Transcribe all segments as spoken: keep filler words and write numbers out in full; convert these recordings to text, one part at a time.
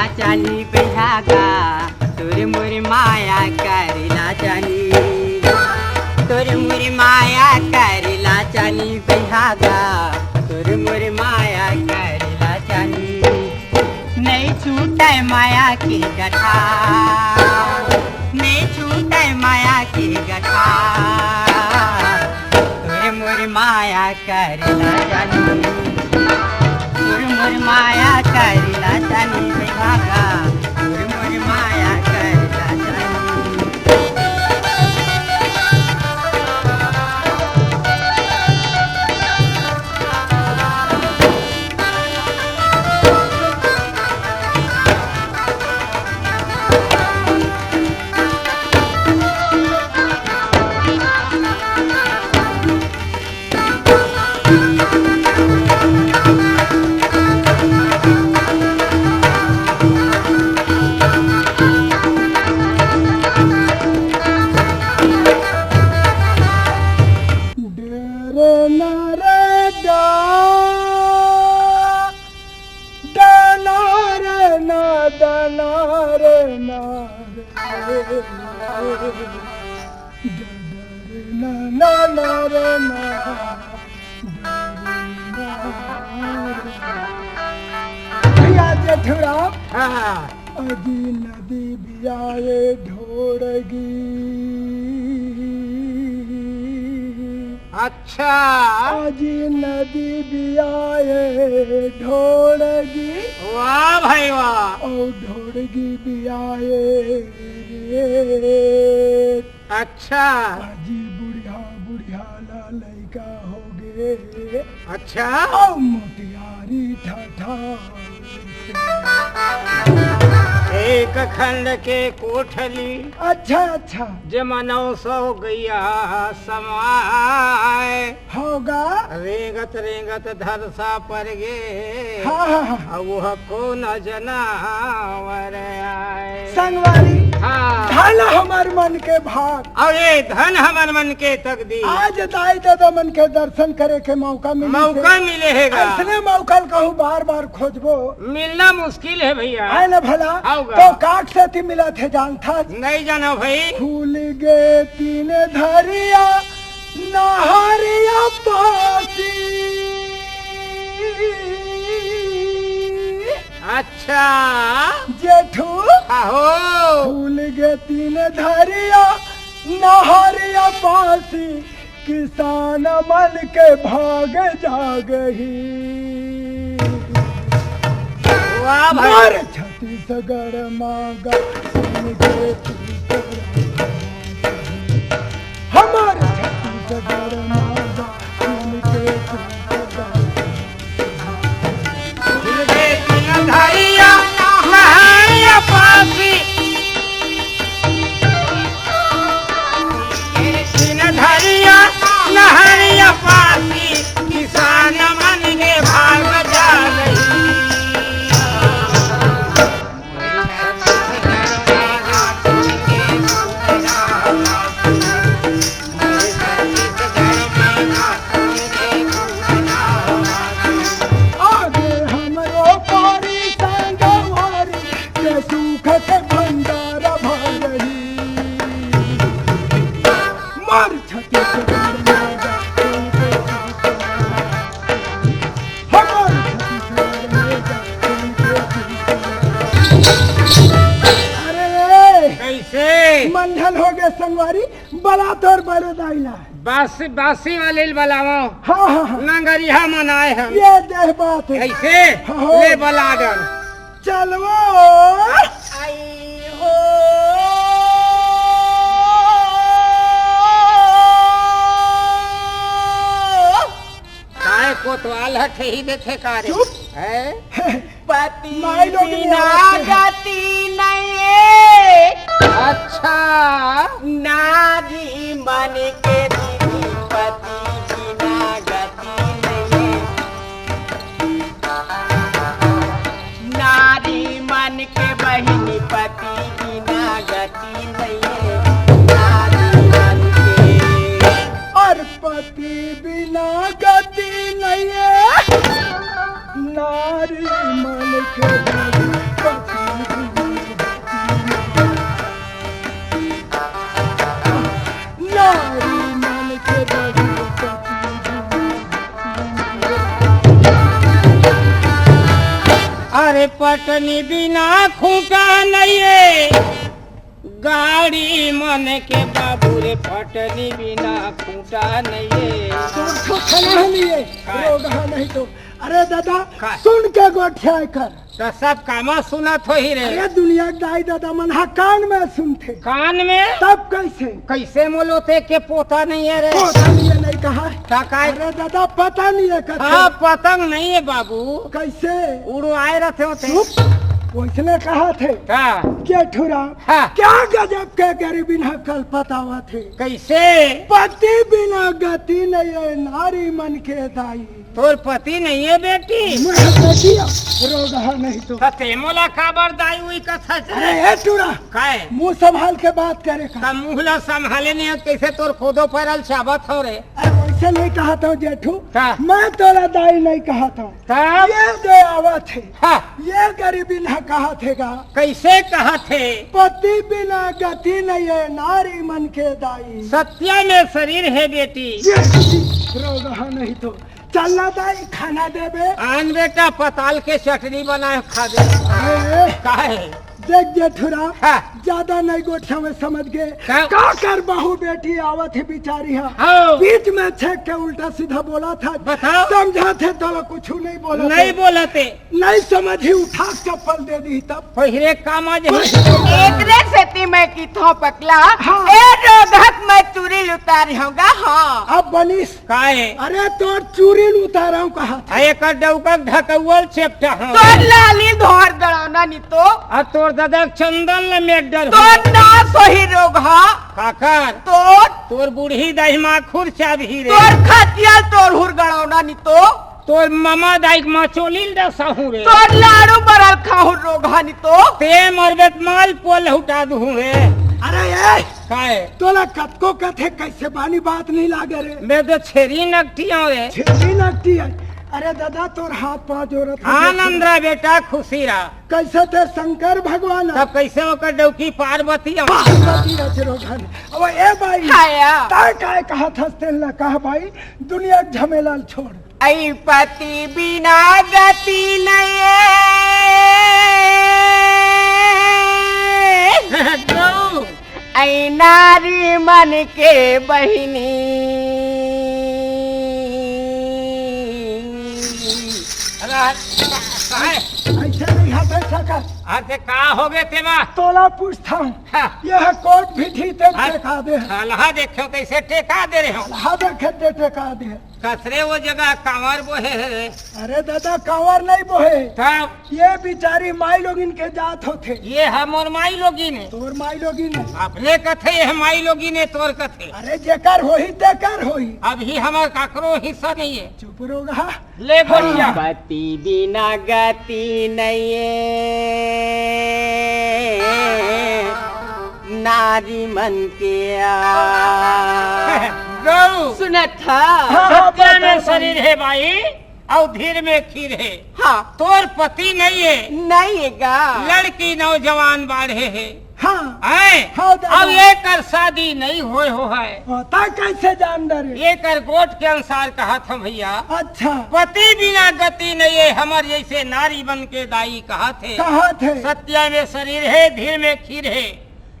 चानी बइहा गा, तोर मोर माया करेला चानी, तोर मोर माया करेला चानी बइहा गा, तोर मोर माया करेला चानी। नइ छूटय माया के गठा, नइ छूटय माया के गठा, तोर मोर माया करेला चानी, तोर मोर माया करेला चानी बइहा गा, तोर मोर माया करेला चानी। भैया जेठूराम, हाँ। अजी नदी बियाए ढोड़गी। अच्छा। अजी नदी बियाए ढोड़गी। वाह भाई वाह। और ढोड़गी बियाए। अच्छा। अजी बुढ़िया बुढ़िया ला लइका होगे। अच्छा। अउ मोटियारी ठाठा। एक खंड के कोठली। अच्छा, अच्छा। जेमा नौ सौ गैया समाय। होगा। रेंगत रेंगत धरसा पर गे। हाँ, हाँ, हाँ। अब वह कौन जनावर आय? संगवारी, हाँ। धन हमर मन के भाग। अउ ये धन हमर मन के तकदीर। आज दाई ददा मन के दर्शन करे के मौका मिले मौका हे। मिले हे गा। अइसने मौका ल कहूँ बार बार खोजबो। मिलना मुश्किल हे भैया। आय ना भला? हव गा। तो काट से ती मिलत हे जानथस? नइ जानो भाई। खुल गे तीन धरिया नहरिया पासी। अच्छा। जेठू। आहो। खुल गे तीन धरिया नहरिया पासी, किसान मन के भाग जागही। वाह भाई। मोर छत्तीसगढ़ माँ गा, सुन के तू तो हमर छत्तीसगढ़ माँ गा, सुन के तू तो धरिया नहरिया पासी। तीन धरिया नहरिया पासी, किसान मन के भाग जागही। आगे हमरो पारी संगवारी के सुख के भंडार भरही। मोर छत्तीसगढ़ में जा, हमर छत्तीसगढ़ में जा। अरे, कइसे? मंडल होगे संगवारी, बला तोर बड़े दाई ला। बासी, बासी वाले ल बलावव। हाँ, हाँ, हाँ। नंगरिहा मन आए हन। ये देह बात हे। कइसे? हाँ, हो। ले बला डर। चलवो। आई हो। काय कोतवाल ह ठेही देथे का रे? चुप। हैं? पति माई लोग बिना नहीं आते हैं। गति नहीं। अच्छा। नारी मन के दीदी पति बिना गति नहीं। नारी मन के बहिनी पति बिना गति नहीं। नारी मन के और पति बिना गति नहीं है। नारी मन के बहिनी पति पटनी बिना खूंटा नइये, गाड़ी मन के बाबू रे, पटनी बिना खूंटा नइये। तोर तो खड़ा नहीं है, काय? रोगहा नहीं तो। अरे दादा, काय? सुन के गोठिया कर। तो सब कामा सुनत होही रे। अरे दुनिया के दाई दादा मन हा कान में सुनथे। कान में? तब कैसे? कैसे मोलो ते के पोता नहीं है रे? पोता नहीं है नहीं कहा। का काय? अरे दादा पता नहीं है कथे। हाँ, पतंग नहीं है बाबू। कैसे? उड़वाए रहते होते। चुप। वैसने कहा थे। का? जेठुरा। हाँ। क्या गजब के गरीबी ना कल पतावा थे। कैसे? पति बिना गति नहीं है नारी मन के दाई। तोर पति नहीं है बेटी? मैं बेटी अब रोगहा नहीं तो। त ते मोला काबर दाई उई कथा चले? अरे ए टूरा, काय? मुंह संभाल के बात करे का। त मुंह ला संभाले नहीं है, कैसे तोर कोदो परल चाबत हो रे? अरे वैसे नहीं कहा था जेठू, का? मैं तोला दाई नहीं कहा था। तब? ये दे आवत है। हाँ। ये गरीबी ना कहा थे गा। कैसे कहा थे? पति बिना गति नहीं है नारी मन के दाई। सत्या में शरीर है बेटी। ये रोगहा नहीं तो। चलना दाई, खाना देबे। आन बेटा, पताल के चटनी बनाए खा दे। ए, काहे? देख जेठुरा, हाँ। ज्यादा नहीं गोठिया में समझ गए। का? का कर बहू बेटी आवत है बिचारी हा। हाँ। बीच में छेक के उल्टा सीधा बोला था। बताओ। समझा थे तो कुछ नहीं बोला नहीं था। बोलते। नहीं समझी, उठा के चप्पल दे दी तब। पहिरे काम आ जाए। एकरे सेती मैं किथों पकला, हाँ। ए रोगहक मैं चूरी उतारी होगा, हाँ। अब बनिस। काहे? अरे तोर चूरी उतारा हूँ कहा था। आ एकर डौका ढकौल चेपटा हूँ। तोर लाली धोर गड़ौना नी तो। आ तोर दादा चंदन ल मेडर तोर हूँ। ना सोही रोगहा। काकर? तोर। तोर बूढ़ी दाई माखुर चाबही रे। तोर खतिया तोर हुर गड़ौना नी तो। तोर ममा दाई के मचोली ल डसाहूं रे। तोर लाड़ू बरल खाहूं रोगहा नी तो। ते मरबे त माल पोल लहुटा दूहूं रे। अरे ए! काय? तोला कतको कथे कैसे बानी बात नहीं लागे रे। मैं तो छेरी नकटी हूं रे। छेरी नकटी है। अरे दादा तोर हाथ पांव जोरत हूं। आनंद रहा बेटा, खुशी रहा। कैसे ते शंकर भगवान है? तब कैसे ओकर डौकी पार्वती है? पार्वती है रोगहा नी। अब ए बाई, हाया। तैं काय कहा था तेला कहा बाई, दुनिया के झमेला ल छोड़। ऐ पति बिना गति नये। गौ। ऐ नारी मन के बहिनी। अरे, काय? ऐसे नहीं हटे सकत। अरे, का हो गए तेमा? तोला पूछता हूँ। हाँ। यह कोट भी ठीक ते हाँ। टेका दे। हलहा देखे तैसे टेका दे रहे हो। हलहा देखे ते टेका दे। कसरे वो जगह कांवर बोहे हे रे। अरे दादा, कांवर नहीं बोहे। तब? ये बिचारी माई लोगिन के जात होथे। ये हमर माई लोगिन हे। तोर माई लोगिन हे। अपने कथे ये माई लोगिन हे, तोर कथे। अरे जेकर होही तेकर होही। अभी हमर काकरो हिस्सा नहीं हे। चुप रहो गा। ले गोठिया। पति बिना गति नइये, नारी मन के आ। गौ। सुनत हा? हाँ, हाँ, सत्या में बताओ। शरीर हे बाई, अउ धीर में खीर हे। हाँ। तोर पति नइये। नइये गा। लड़की नौजवान बाढ़े हे। हाँ। हैं? हाँ, दादा। अब एकर शादी नहीं होए हो है। हाँ, ता कैसे जान डरे? एकर गोठ के अनुसार कहत हम भैया। अच्छा। पति बिना गति नहीं है, हमर जैसे नारी बन के दाई कहत हे। कहत हे। सत्या में शरीर हे, धीर में खीर हे।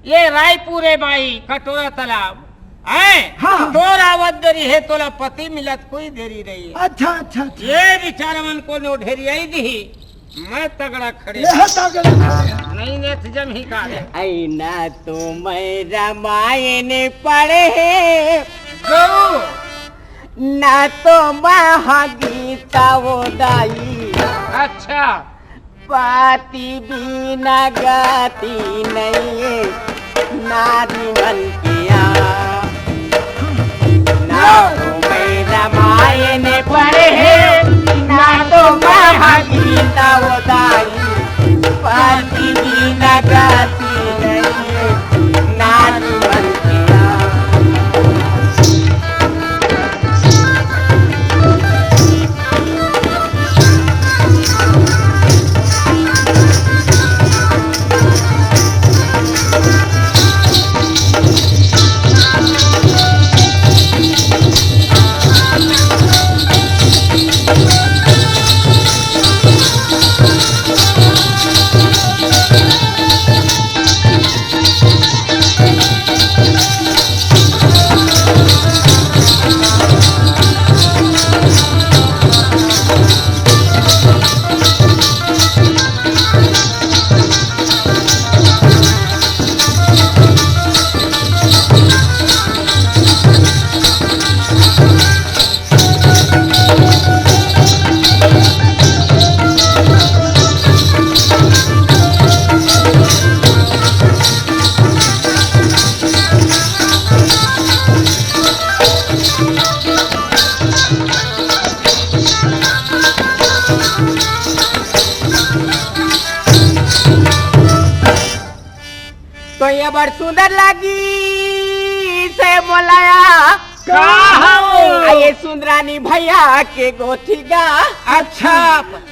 ये रायपुर हे बाई, कटोरा तालाब। हैं? हाँ। तोर आवत देरी हे, तोला पति मिलत कोई देरी नहीं है। अच्छा, अच्छा, अच्छा। ये बिचारा मन को नो ढेरी आई दी। मैं तगड़ा खड़े। यह तगड़ा खड़े। नहीं नेत जम ही का रे। ऐ ना तो मैं रामायण पढ़े। गौ। ना तो महागीता वो दाई। अच्छा। पति बिना गति नहीं है। नारी मन के आ। ना तो मैं रामायण पढ़े, ना तो महागीता वो दाई। पति बिना गति नहीं, नारी मन के आ। तो ये बड़ सुंदर लगी से मोलाया। का हो? आ ये सुंदरानी भैया के गोठी गा। अच्छा।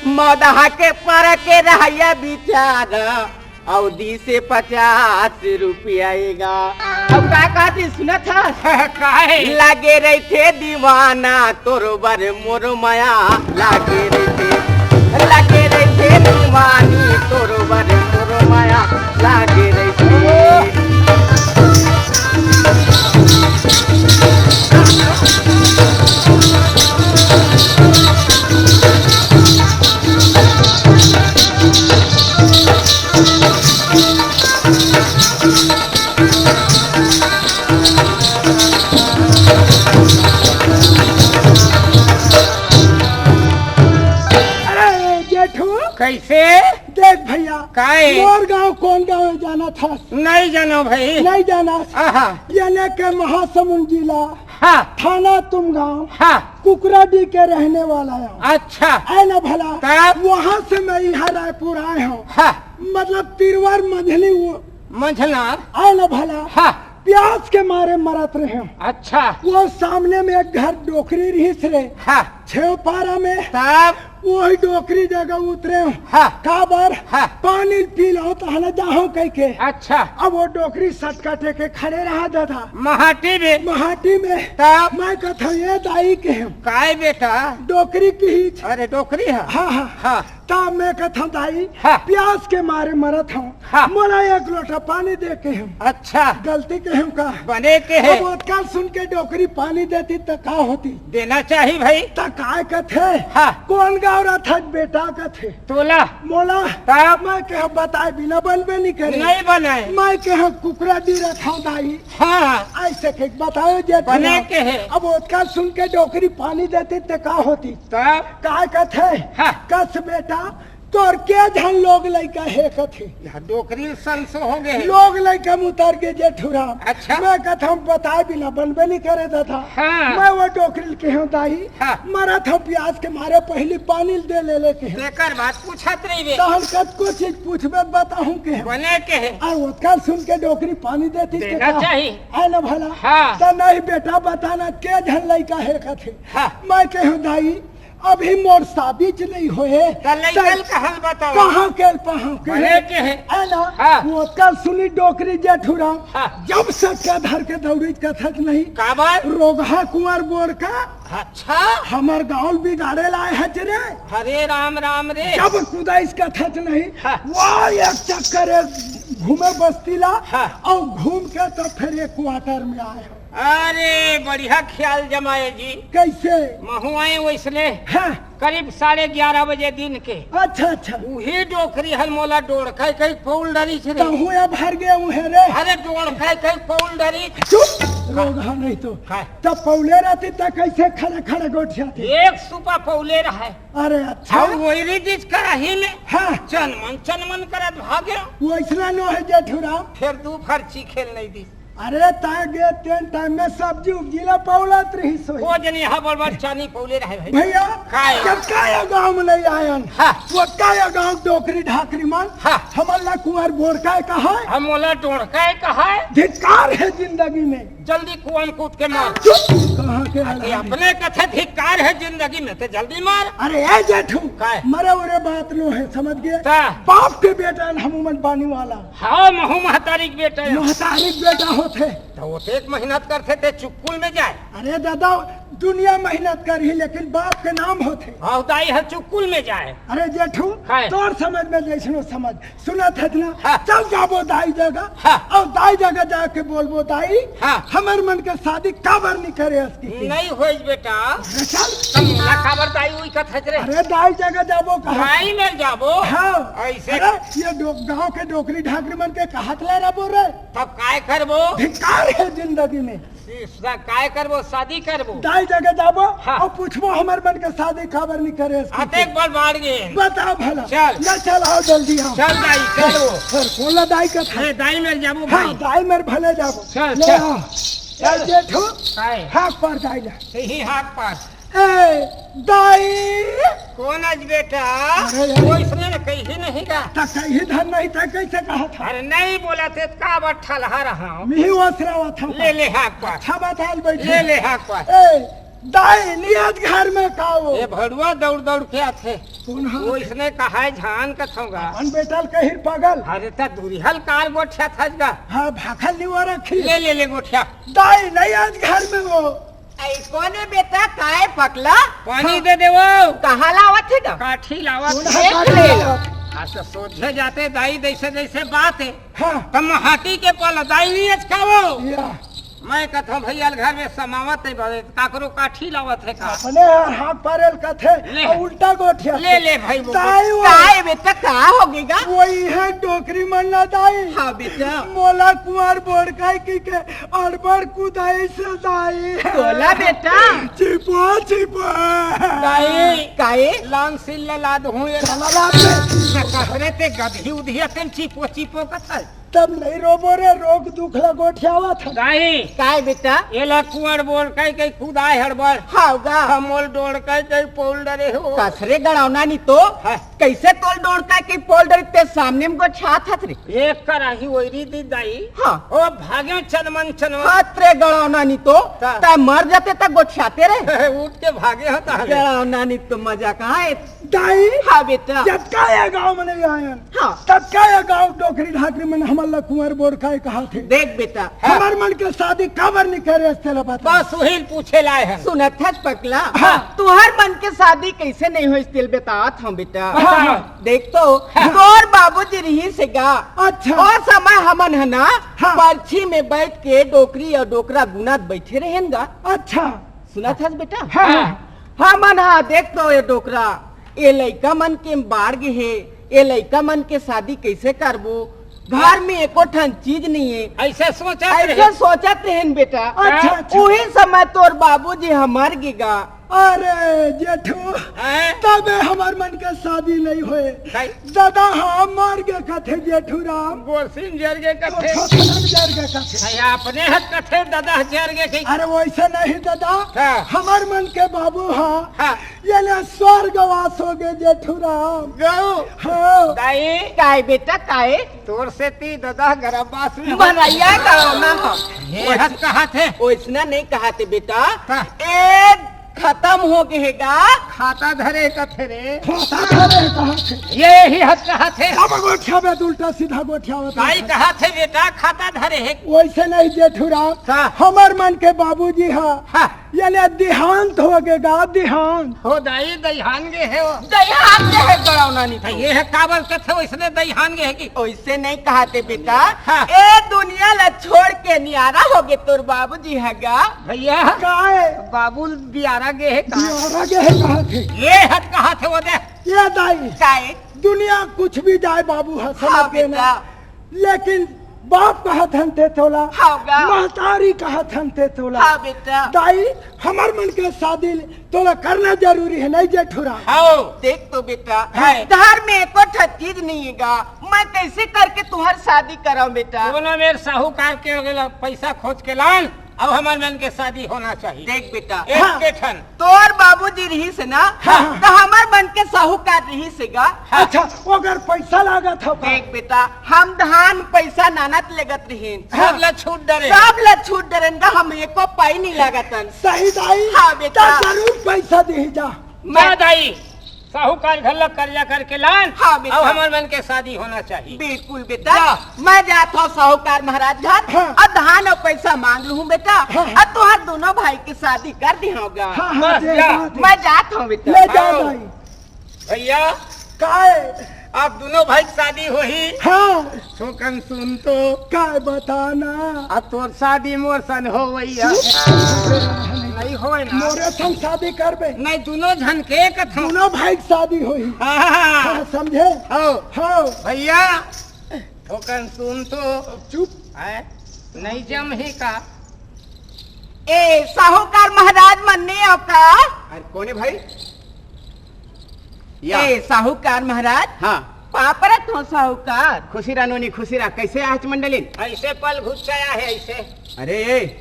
मौदहा के पर के रहैया बिचार, अउ दी से पचास रुपया एगा। अब का कहती सुनत हस? काहे? लगे रहिथे दीवाना तोर बर मोर मया, लागे रहिथे, लागे रहिथे दीवानी तोर बर मोर मया, लागे रहिथे। अरे जेठू, कैसे? देख भैया, काहे? मोर गांव कौन गांव है जाना था? नहीं जानो भाई। नहीं जाना? आहा। यानी के महासमुंद जिला, हाँ। थाना तुमगांव, हाँ। कुकराडी के रहने वाला है। अच्छा। है ना भला? तब? वहाँ से मैं यहाँ रायपुर आए हूँ। हाँ। मतलब तिरवर मंझली वो। मंझला? है ना भला? हाँ। प्यास के मारे मरत रहे हूँ। अच्छा। वो सामने में एक घर डोकरी रहिस रे। हाँ। छेव पारा में। तब? वही डोकरी जगह उतरे हूँ। हाँ। काबर? हाँ। पानी पी लो तो हला जाहूँ कह के। अच्छा। अब वो डोकरी सटकटे के खड़े रहा दादा। महाटी में? महाटी में। तब? मैं कथा ये दाई के हम। काय बेटा? डोकरी की ही छ-, अरे डोकरी है? हाँ, हाँ। हाँ। तब मैं कथा दाई, हाँ। प्यास के मारे मरत हूँ। हाँ। मोला एक लोटा पानी दे के हम। अच्छा। गलती के हम का? बने के है। अब ओतका सुन के डोकरी पानी देती त का होती? देना चाही भाई। त काय कथे? हाँ। कौन गाँव रहा था बेटा कथे? तोला। मोला। तब? मैं कहा बताए बिना बनबे नहीं करे। नहीं बनाए। मैं कहा कुकराडी रहा था दाई। हाँ। ऐसे के बताओ जे बने के है। अब ओतका सुन के डोकरी पानी देती त का होती? तब? काय कथे? हाँ। कस बेटा, तोर के झन लोग लइका हे कथे। यहाँ डोकरी संसो हो गए। लोग लइका में उतर के जेठू राम। अच्छा। मैं कथा बताए बिना बनबे नहीं करे दादा। हाँ। मैं वो डोकरी के हूँ दाई। हाँ। मरत हूँ प्यास के मारे पहली पानी दे ले लेके हूँ। तेकर बात पूछत रही बे। तहन कतको चीज पूछबे बताहूँ के हूँ। बने के है। आ ओतका सुन के डोकरी पानी देती देना कहा? चाही। है ना भला? हाँ। त नहीं बेटा बताना के झन लइका हे कथे। हाँ। मैं कहूँ दाई अभी मोर शादी च नहीं होए। त लइका ल कहाँ बताओ? कहाँ के पहाँ के? बने के है। है ना? हाँ। वो कल सुनी डोकरी जेठू राम। हाँ। जब सट्टा धर के दौड़ी कथक नहीं। काबर? रोगहा कुंवर बोर का। अच्छा। हमर गाँव बिगाड़े लाए है रे। हरे राम राम रे। जब कुदाइस कथक नहीं। हाँ। वो एक चक्कर घूमे बस्ती ला। हाँ। और घूम के तो फिर एक क्वार्टर में आए। अरे बढ़िया ख्याल जमाए जी। कैसे? महुआए वैसने। हाँ। करीब साढ़े ग्यारह बजे दिन के। अच्छा, अच्छा। उही डोकरी हल मोला डोड़काय कई पौल डरी छे रे। तहु अब हर गए उहे रे। अरे डोड़काय कई पौल डरी। चुप, रोगहा नहीं तो। हाँ। तब पौले रहती त कैसे खड़े खड़े गोठियाती? एक सुपा पौले रहे। अरे अच्छा। और वही रिदिस करही में। हाँ। चनमन चनमन करत भागे। वैसना नो है जेठू राम। फिर दू फरची खेल नहीं दी। अरे तागे तेन टाइम में सब्जी उब्जी ला पौलत रही सोई। वो जनी हा बड़ बड़ चानी पौले रहे भाई। भैया, काय? जब काय गाँव में नहीं आयन, हाँ। वो काय गाँव डोकरी ढाकरी मन, हाँ। हमन ला कुंवर बोड़काय कहा है। हम मोला डोड़काय कहा है। धिक्कार है जिंदगी में। जल्दी कुआं में कूद के मार। चुप, कहाँ के अरे आदमी? अपने कथे धिक्कार है जिंदगी में, ते जल्दी मार। अरे ए जेठू, काय? मरे उरे बात लो है, समझ गए? का? बाप के बेटा न हम उमन पानी वाला। हाँ, महू महतारी के बेटा है। महतारी के बेटा होथे। तो वो तो एक मेहनत करथे ते चुक्कुल में जाए। अरे दादा, दुनिया मेहनत करही, लेकिन बाप के नाम होथे। हाँ, दाई है चुक्कुल में जाए। अरे जेठू, हाँ। तोर समझ में जैसनो समझ, सुनत हस ना? हाँ। चल जाबो दाई जगह। हाँ। और दाई जगह जाके बोलबो, "दाई, हाँ। हमर मन के शादी काबर नहीं करे हस की?" नहीं होइस बेटा। अरे चल। तब मोला काबर दाई उई कथस रे? अरे दाई जगह जाबो कहा? दाई में जाबो? हाँ। ऐसे? अरे ये डो-, गाँव के डोकरी ढाकरी मन के कहत ले रबो रे। तब काय करबो? धिक्कार है जिंदगी में। इसका काय करबो? शादी करबो। दाई जगह जाबो हाँ। और पूछबो हमर मन के शादी काबर नहीं करे हस की? अतेक बड़ बाढ़ गे। बता भला। चल। ले चल, आओ जल्दी आओ। चल दाई, चल वो। सर, बोला दाई का था। ए, दाई मेर जाबो हाँ, भाई। दाई मेर भले जाबो। चल, ले चल। आओ। चल। चल जेठू। काय? हाँक पार दाई ला। यही हाँक पार। ए, दाई। कोन अच बेटा? अरे यार। कोई इसने न कही नहीं का। त कही धन नहीं त कैसे कहा था? अरे नहीं बोला थे, का बट्ठा लहा रहा हूँ। मिही वसरावा था। ले ले हाक पास। अच्छा बता बैठे। ले ले हाक पास। ए, दाई, नियत घर में का वो? ये भड़ुआ दौड़ दौड़ के आथे। कौन हा? वो इसने कहा है झान कथोंगा। अपन बेटा ल कही पागल। अरे त दूरिहल कार गोठिया था जगा। हाँ, भाखल नहीं वो रखी। ले ले ले गोठिया। दाई, नहीं आज घर में वो। आई कोने बेटा, काय पकला? पानी हाँ। दे दे वो। कहाँ लावत है का? काठी लावत कौन है। हा काठी ले लो। लावत? आज तो सोझे जाते दाई, जैसे जैसे बात है। हाँ। तम हाटी के पाला दाई नहीं अच का वो। या। मैं कथों भैया घर में समावत है बाबे, काकरो काठी लावत है का? अपने हाथ पारेल कथे, ले। और उल्टा गोठिया। ले ले भाई वो। दाई वो। काय बेटा, का हो गई गा? वही है डोकरी मन ला दाई। हाँ बेटा। मोला कुंवर बोड़काई की के अड़बड़ कुदाई से दाई। बोला बेटा। चिपो, चिपो। दाई। काए? लांग सिल ला लाद हूँ ये। चला लाद ले। न कहरे ते गधी उधिया तेन चिपो, चिपो कथल। तब नहीं रोबो रे, रोग दुख ला गोठियावा था। दाई। काय बेटा? ये ला कुंवर बोड़काई के कुदाय हड़बड़। हाव गा। हमोल डोड़काई के पोल डरे हो। कसरे गड़ावना नहीं तो। हाँ। कैसे तोल डोड़काई के पोल डरे ते सामने में गोठियात हत रे। एक कराही वैरी दी दाई। हाँ। ओ भाग्यो चनमन चनमन। हाथ रे गड़ावना नहीं तो। ता। ता मर जाते ता गोठियाते रे। उठ के भागे होता है। गड़ावना नहीं तो मजा कहाँ है? दाई, हाँ बेटा। जतका ये गाँव में नहीं आयन, हाँ। ततका ये गाँव डोकरी ढाकरी मन हमन ला कुंवर बोड़काई कहा थे। देख बेटा। हाँ। हमर मन के शादी काबर नहीं करे, तेला बता। बस वही पूछे लाए हैं। सुनत हस पकला? हाँ। तुहर मन के शादी कैसे नहीं होइस तेल बतात हूँ बेटा। हाँ, हाँ। देख तो, हाँ। तोर बाबूजी रहिस हे गा। अच्छा। ओ समय हमन ह ना, हाँ। परछी में बैठ के डोकरी और डोकरा गुनत बैठे रहेन गा। अच्छा। सुनत हस बेटा? हाँ। हमन हा देख तो ये डोकरा, ये लइका मन के बाढ़ गे हे, ये लइका मन के शादी कैसे करबो? घर में एको ठन चीज नहीं है। ऐसे सोचत ऐसे रहे। सोचत रहेन बेटा। अच्छा, अच्छा। उही समय तोर बाबूजी ह मर गे गा। अरे जेठू, हैं? तबे हमर मन के शादी नहीं होए। नहीं। दादा ह मर गे कथे जेठू राम। गोरसिन जर गे कथे। तो छोटन जर गे कथे। नहीं, अपने हक कथे दादा जर गे कही। अरे वैसे नहीं दादा, हाँ। हमर मन के बाबू हा, हाँ। ये ले स्वर्गवास हो गे जेठू राम। गौ। हाँ। दाई। काय बेटा, काय? तोर सेती दादा गरबास में बनैया गाँव ना हो। ये हक कहा थे। ओइसना नहीं कहा थे बेटा। हाँ। ए खत्म हो गे हे गा। खाता धरे कथे रे। खाता धरे कहा थे। ये ही हक कहा थे। अब गोठिया में उल्टा सीधा गोठिया होता काई है। कहा थे बेटा, खाता धरे हे। वैसे नहीं जेठू राम। हाँ। हमर मन के बाबूजी हा। हाँ। ये ले देहांत हो गे गा, देहांत। हो दाई, दईहान गे हे वो। दईहान गे हे गड़ौना नहीं तो। ये है काबर कथे वैसने दईहान गे हे कि? वैसे नहीं कहा थे बेटा। हाँ। ए दुनिया ला छोड़ के नियारा हो गे तोर बाबूजी ह गा। भैया। काय? बाबू बियारा गे हे का? बियारा गे हे कहा थे। ये हक कहा थे वो दे। ये दाई। काय? दुनिया कुछ भी जाए बाबू ह, समझ हाँ गे ना। बेटा। लेकिन बाप कहत हन ते तोला, हाँ गा। महतारी कहत हन ते तोला। हाँ बेटा। दाई, हमर मन के शादी तोला करना जरूरी है, नहीं जेठू राम? हाँ। देख तो बेटा, हाँ। घर में एको ठा चीज नहीं है गा, मैं कैसे करके तुहर शादी कराऊं बेटा? कोनो मेर साहूकार के गेला पैसा खोज के लान, अब हमर मन के शादी होना चाहिए। देख बेटा, एक हाँ। के ठन। तोर बाबूजी रहिस हे ना, हाँ। तो हमर मन के साहूकार रहिस हे गा। हाँ। अच्छा, ओकर पैसा लागत हो का? देख बेटा, हम धान पैसा नानत लेगत रहिन। सब ला छूट डरे। सब ला छूट डरेन गा, हम एको पाई नहीं लागतन। सही दाई? हाँ बेटा। तो जरूर पैसा दे जा। मैं जा दाई, साहूकार घर ला कर्जा करके लान, हाँ बेटा। अब हमर मन के शादी होना चाहिए। बिल्कुल बेटा, जा। मैं जात हूँ साहूकार महाराज घर, हाँ। और धान और पैसा मांग लूँ बेटा, हाँ, हाँ। और तुहार दोनों भाई की शादी कर दी होगा। हाँ, हाँ, बस दे जा। बात है। मैं जात हूँ बेटा। ले जा आओ। भाई। भैया। काय? आप दोनों भाई की शादी होही। हाँ। थोकन सुन तो। काय बताना? अब तोर शादी मोर सन हो भैया। चुप। नहीं होए ना। मोरे सन शादी करबे। नहीं, दोनों झन के कथो। दोनों भाई की शादी होही। हाँ, हाँ, हाँ। हाँ, समझे? हो। हो। भैया, थोकन सुन तो। चुप। है? नहीं जम ही का? ए, साहूकार महाराज मन नहीं आओ का? अरे, कौन है भाई? या। ए, साहूकार महाराज। हाँ। पाँव परत हँव साहूकार। खुशी रह नोनी, खुशी रह। कइसे आहच मंडलिन? अइसे पलघुच्चा आहे, अइसे। अरे,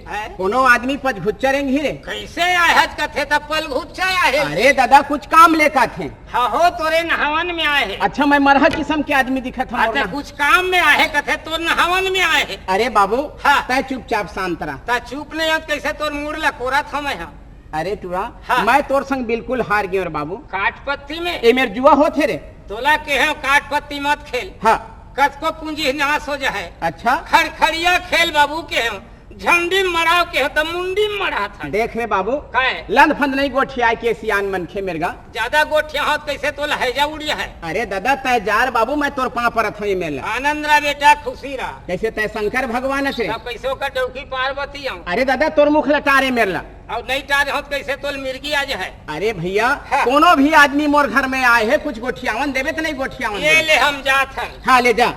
हैं? कोनो आदमी पलघुच्चा रेंगही रे? कइसे आहच कथे त पलघुच्चा आहे? अरे ददा, कुछ काम लेके आथे। हाँ हो, तोरे नहावन में आए हे। अच्छा, मैं मरहा किसम के आदमी दिखत हँव? अच्छा, कुछ काम में आहे कथे, तोर नहावन में आए हे। अरे बाबू, हाँ। तैं चुपचाप शांत रह। त चुप नइ हँव त कइसे तोर मूड़ ला कोरत हँव मैं? हाँ। अरे टूरा, हाँ। मैं तोर संग बिल्कुल हार गेंव रे बाबू। काठ पत्ती में? ए मेर जुआ होथे रे। तोला केहेंव काठ पत्ती मत खेल। हाँ। कतको पूंजी नाश हो जाए। अच्छा। खड़खड़िया खेल बाबू केहेंव। झंडी मड़ाव केहेंव त मुंडी मड़ाथन। देख रे बाबू, काय? लंद फंद नइ गोठियाय के सियान मनखे मेर गा। जादा गोठियाहूँ त कइसे तोला हैजा उड़िया हे। अरे ददा, तैं जा रे बाबू, मैं तोर पाँव परत हँव ए मेर ला। आनंद रह बेटा, खुशी रह। कइसे तैं शंकर भगवान अस रे? त कइसे ओकर डौकी पार्वती हँव? अरे ददा, तोर मुख ला टार ए मेर ला। अउ नइ टारे हँव त कइसे तोला मिर्गी आ जाए? अरे भइया, हाँ। कोनो भी आदमी मोर घर में आए हे, कुछ गोठियावन देबे त नइ गोठियावन ये देबे? ले हम जात हन। हाँ, ले जा।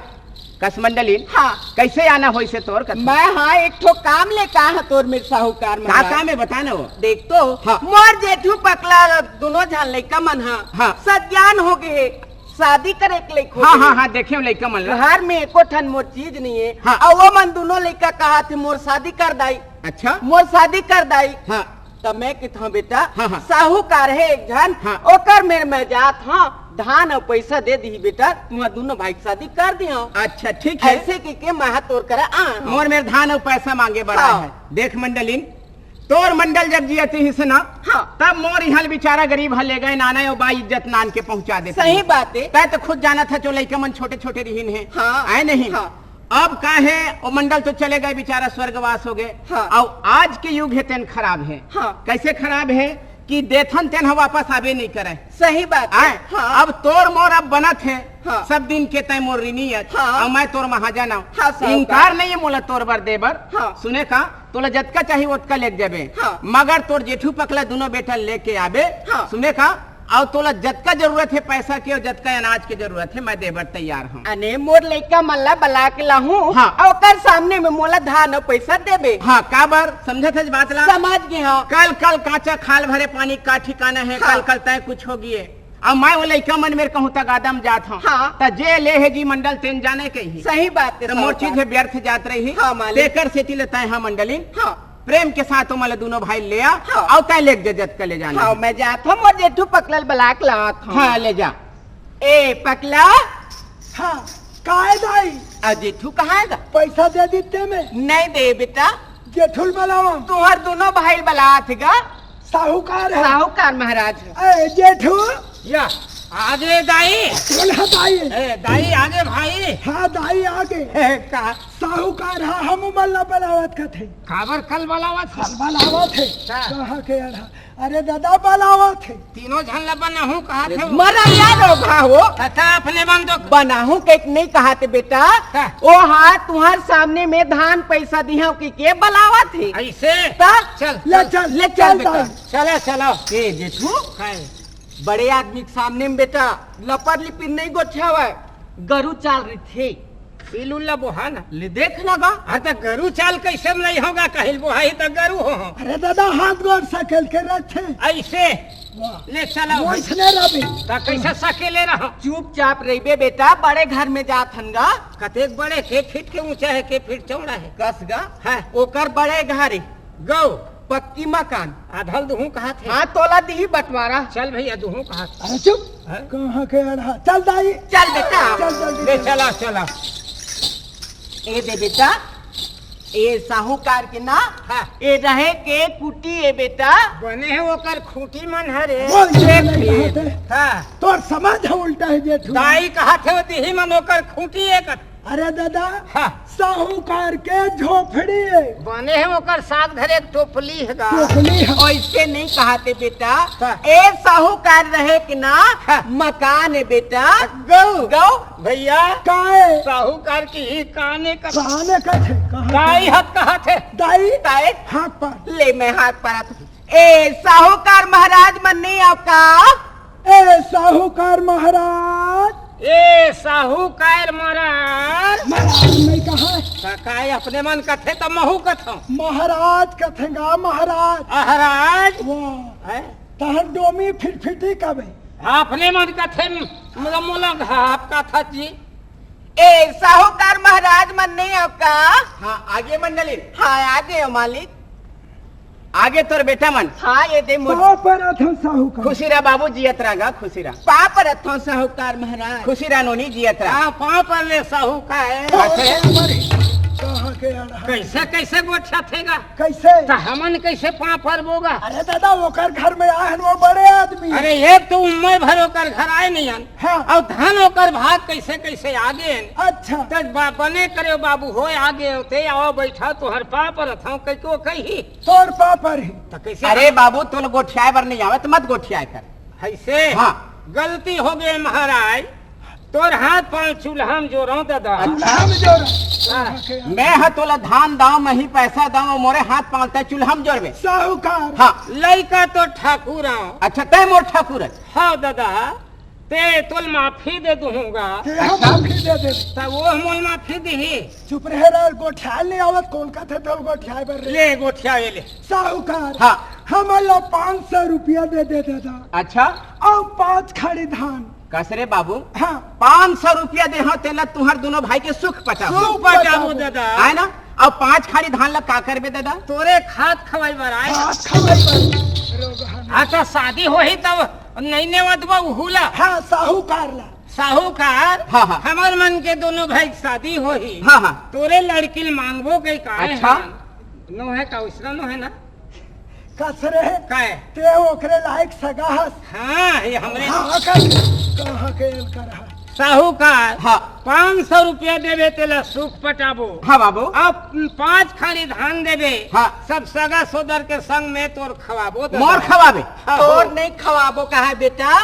कस मंडलिन, हाँ। कइसे आना होइस हे तोर कस? मैं हाँ एक ठो काम लेके आए हँव तोर मेर साहूकार का महाराज। काम हे बता ना वो? देख तो, हाँ। मोर जेठू पकला दूनों झन लइका मन ह हाँ। सज्ञान हो गे हे, शादी करे के लइक हो हाँ, गे हाँ, हे। हाँ, देखेंव लइका मन ला। घर में एको ठन मोर चीज नइ हे। हाँ। अउ वो मन दूनों लइका कहत हे मोर शादी कर दाई। अच्छा। मोर शादी कर दाई। हाँ। त मैं कथँव बेटा, हाँ, हाँ। साहूकार हे एक झन, हाँ। ओकर मेर मैं जात हँव, धान अउ पइसा दे दिही बेटा, तुँहर दूनों भाई के शादी कर दिहँव। अच्छा, ठीक हे। अइसे कहिके मैं हा तोर करा आए हँव। मोर मेर धान अउ पइसा मांगे बर आए हाँ। हे। देख मंडलिन, तोर मंडल जब जियत रिहिस ना, हाँ। तब मोर इहाँ ले बिचारा गरीब ह ले गे नाना अउ बा इज्जत नान के पहुँचा देतिस। सही बात हे। तैं त खुद जानत हस, ओ लइका मन छोटे-छोटे रिहिन हे। हाँ। आए नहीं? हाँ। अब का हे, ओ मंडल तो चले गे, बिचारा स्वर्गवास हो गे। हाँ। अउ आज के युग हे तेन खराब हे। हाँ। कइसे खराब हे कि देथन तेन ह वापस आबे नइ करे। सही बात हे। आए? हाँ। अब तोर मोर अब बनत हे, हाँ। सब दिन के तैं मोर ऋणी अस, हाँ। अउ मैं तोर महाजन अँव। हाँ, साहूकार। इनकार नइ हे मोला तोर बर दे बर। हाँ। सुने का, तोला जतका चाही ओतका लेके जाबे। हाँ। मगर तोर जेठू पकला दूनों बेटा लेके आबे। हाँ। सुने का, अउ तोला जतका जरूरत हे पइसा के अउ जतका अनाज के जरूरत हे, मैं दे बर तैयार हँव। अने मोर लइका मन ला बला के लाहूँ, हाँ। अउ ओकर सामने में मोला धान अउ पइसा देबे। हाँ, काबर? समझत हस बात ला? समझ गेंव। कल, कल काँचा खाल भरे पानी का ठिकाना हे, हाँ। कल, कल तैं कुछ हो गिये। अउ मैं ओ लइका मन मेर कहूँ त गादम जात हँव। हाँ। त जे ले हे जी मंडल तेन जाने कही। सही बात हे, त मोर साहूकार। चीज हे व्यर्थ जात रही। हाँ, मालिक। तेकर सेती ले तैं हा मंडलिन। हाँ। प्रेम के साथ ओमन ला दूनों भाई ले आ, हाँ। अउ तैं लेके जा जतका ले जाना हाँ, हे। मैं जात हँव, मोर जेठू पकला ल बला के लावत हँव। हाँ, ले जा। ए, पकला। हाँ, काय दाई? अउ जेठू कहाँ हे गा? पइसा दे दिते में। नइ दे बेटा। जेठू ल बलावँव। तुँहर दूनों भाई ल बलावत हँव गा। साहूकार हे। साहूकार महाराज। ए, जेठू। या, आगे दाई। बोला दाई। ए, दाई आगे भाई। हाँ, दाई आगे। ए, का? साहूकार ह, हमू मन ला बलावत कथे। काबर कल बलावत हे? कल बलावत हे। का? कहाँ के अड़हा? अरे ददा बलावत हे। तीनों झन ला बनाहूँ कहत हे। मरा यार हो भा हो। तथा अपने मन तो बनाहूँ के नइ कहत हे बेटा। का? ओ हा तुँहर सामने में धान पइसा दिहँव कहिके बलावत हे। अइसे? त? चल, ले चल, चल, ले चल चल बेटा। दाई। चला, चला। ए जेठू, काय? बड़े आदमी के सामने में बेटा लपर लिपिर नइ गोठियावय, गरू चाल रहिथे। सिलुल्ला बोहा ना। ले देख ना गा। हाँ, त गरू चाल कइसे में नइ होगा, कहिल बोहा ही त गरू हो। अरे ददा, हाथ गोड़ सकेल के रखे। अइसे? वाह। ले चला भाई। वइसने रहिबे। त कइसे सकेले रहा? चुपचाप रहिबे बेटा, बड़े घर में जात हन गा। कतेक बड़े, के फीट के ऊँचा हे, के फीट चौड़ा हे? कस गा। हाँ। ओकर बड़े घर हे। गौ। पक्की मकान। आधा ल दुहूँ कहत हे। हाँ, तोला दिही बँटवारा। चल भइया, दुहूँ कहत हे। अरे चुप। हैं? कहाँ के अड़हा? चल दाई। चल बेटा। चल जल्दी ले चल। चला, चला। ए दे बेटा, ए साहूकार के ना, हाँ। ए रहे के कुटी ए बेटा। बने हे ओकर खूँटी मन हरे। बोल, ये देख नहीं ले। होते। हाँ। तोर समझ ह उल्टा हे जेठू। दाई कहत हे ओ दिही मन ओकर खूँटी ए कथे। अरे ददा, हाँ। साहूकार के झोपड़ी हे। बने हे ओकर साग धरे के टोपली हे गा। टोपली हे। अइसे नइ कहत हे बेटा। हाँ। ए साहूकार रहे के ना हाँ। मकान हे बेटा। गौ। गौ। भइया। काय? साहूकार के ही काने का काने कथे, कहाँ दाई कथे? हाथ कहत हे। दाई। दाई। हाथ पर। ले मैं हाथ पर आत हँव। ए साहूकार महाराज मन नइ आव का? ए साहूकार महाराज। ए साहूकार महाराज। महाराज नइ कहा। त काय अपने मन कथे त महूँ कथँव। महाराज कथे गा महाराज। महाराज। वाह। हैं? तहर डोमी फिटफिटी कबे। अपने मन कथे मोला, मोला घाप का था जी। ए, साहूकार महाराज मन नहीं हो का? हाँ, आगे मंडली। हाँ, आगे हो मालिक। आगे तोर बेटा मन। हाँ, ये दे मोर। पाँव परत हंव साहूकार। खुशी रह बाबू, जियत रह गा, खुशी रह। पाँव परत हंव साहूकार महाराज। खुशी रह नोनी, जियत रह। हाँ, पाँव पर ले साहूकार। कैसे? कहाँ के अड़हन? कैसे, कैसे गोठियाथे गा? कैसे? त हमन कैसे पाँव परबो गा? अरे दादा, ओकर घर में आए हन, वो बड़े आदमी। अरे, एक तो उम्र भर ओकर घर आए नहीं हन। हाँ। अउ धन ओकर भाग कैसे कैसे आगे हन। अच्छा। त बा-, बने करे बाबू हो, आगे होते, आओ बैठा, तोहर पाँव परत हंव, कहिके कही। तोर पाँव परही। त कैसे अरे हम बाबू, तोला गोठियाए बर नहीं आवे, त मत गोठियाए कर। ऐसे? हाँ। गलती हो गई महाराज, तोर हाथ पाँव चूल्हा म जोरंव दादा। अच्छा। चूल्हा म जोरंव। हाँ। मैं ह तोला धान दांव, मही पैसा दांव, मोरे हाथ पाँव तैं चूल्हा म जोरबे। साहूकार। हाँ। लइका तो ठाकुर आंव। अच्छा, तैं मोर ठाकुर हस। हाँ दादा, तैं तोला माफी दे दूंगा। तैं ह अच्छा। माफी दे दे। त वो मोला माफी दिही। चुप रहे रे, गोठियाए नहीं आवत, कोन कथे तोला गोठियाए बर रे? ले गोठियाए ले। साहूकार। हाँ। हमन ला पाँच सौ रुपया दे दे दादा। अच्छा। अउ पाँच खाड़ी धान। कस रे बाबू? हाँ। पाँच सौ रुपया दे हंव, तेला तुंहर दूनों भाई के सुख पटाबो। सुख पटाबो दादा। आय ना? अउ पाँच खाड़ी धान ला का करबे दादा? तोरे खात खवाई बर आय। खात खवाई बर। हाँ, त शादी होही तब नहीं नेवत बा उहू ला। हाँ, साहूकार ला। साहूकार, हाँ, हाँ। हमर मन के दूनों भाई के शादी होही। हाँ, हाँ। तोरे लड़की ल मांगबो कहिके आय हन। अच्छा। नोहे का, उसना नोहे ना? कस रे? काय? तैं ओकरे लायक सगा हस। हाँ, ये हमरे हाँ, कस, कहाँ के एल कर है? साहूकार, हाँ। पाँच सौ रुपया देबे तेला सुख पटाबो। हाँ बाबू। अब पाँच खाड़ी धान देबे। हाँ। सब सगा सोदर के संग में तोर खवाबो दादा। मोर खवाबे? हाँ, तोर हो। नहीं खवाबो कहा बेटा?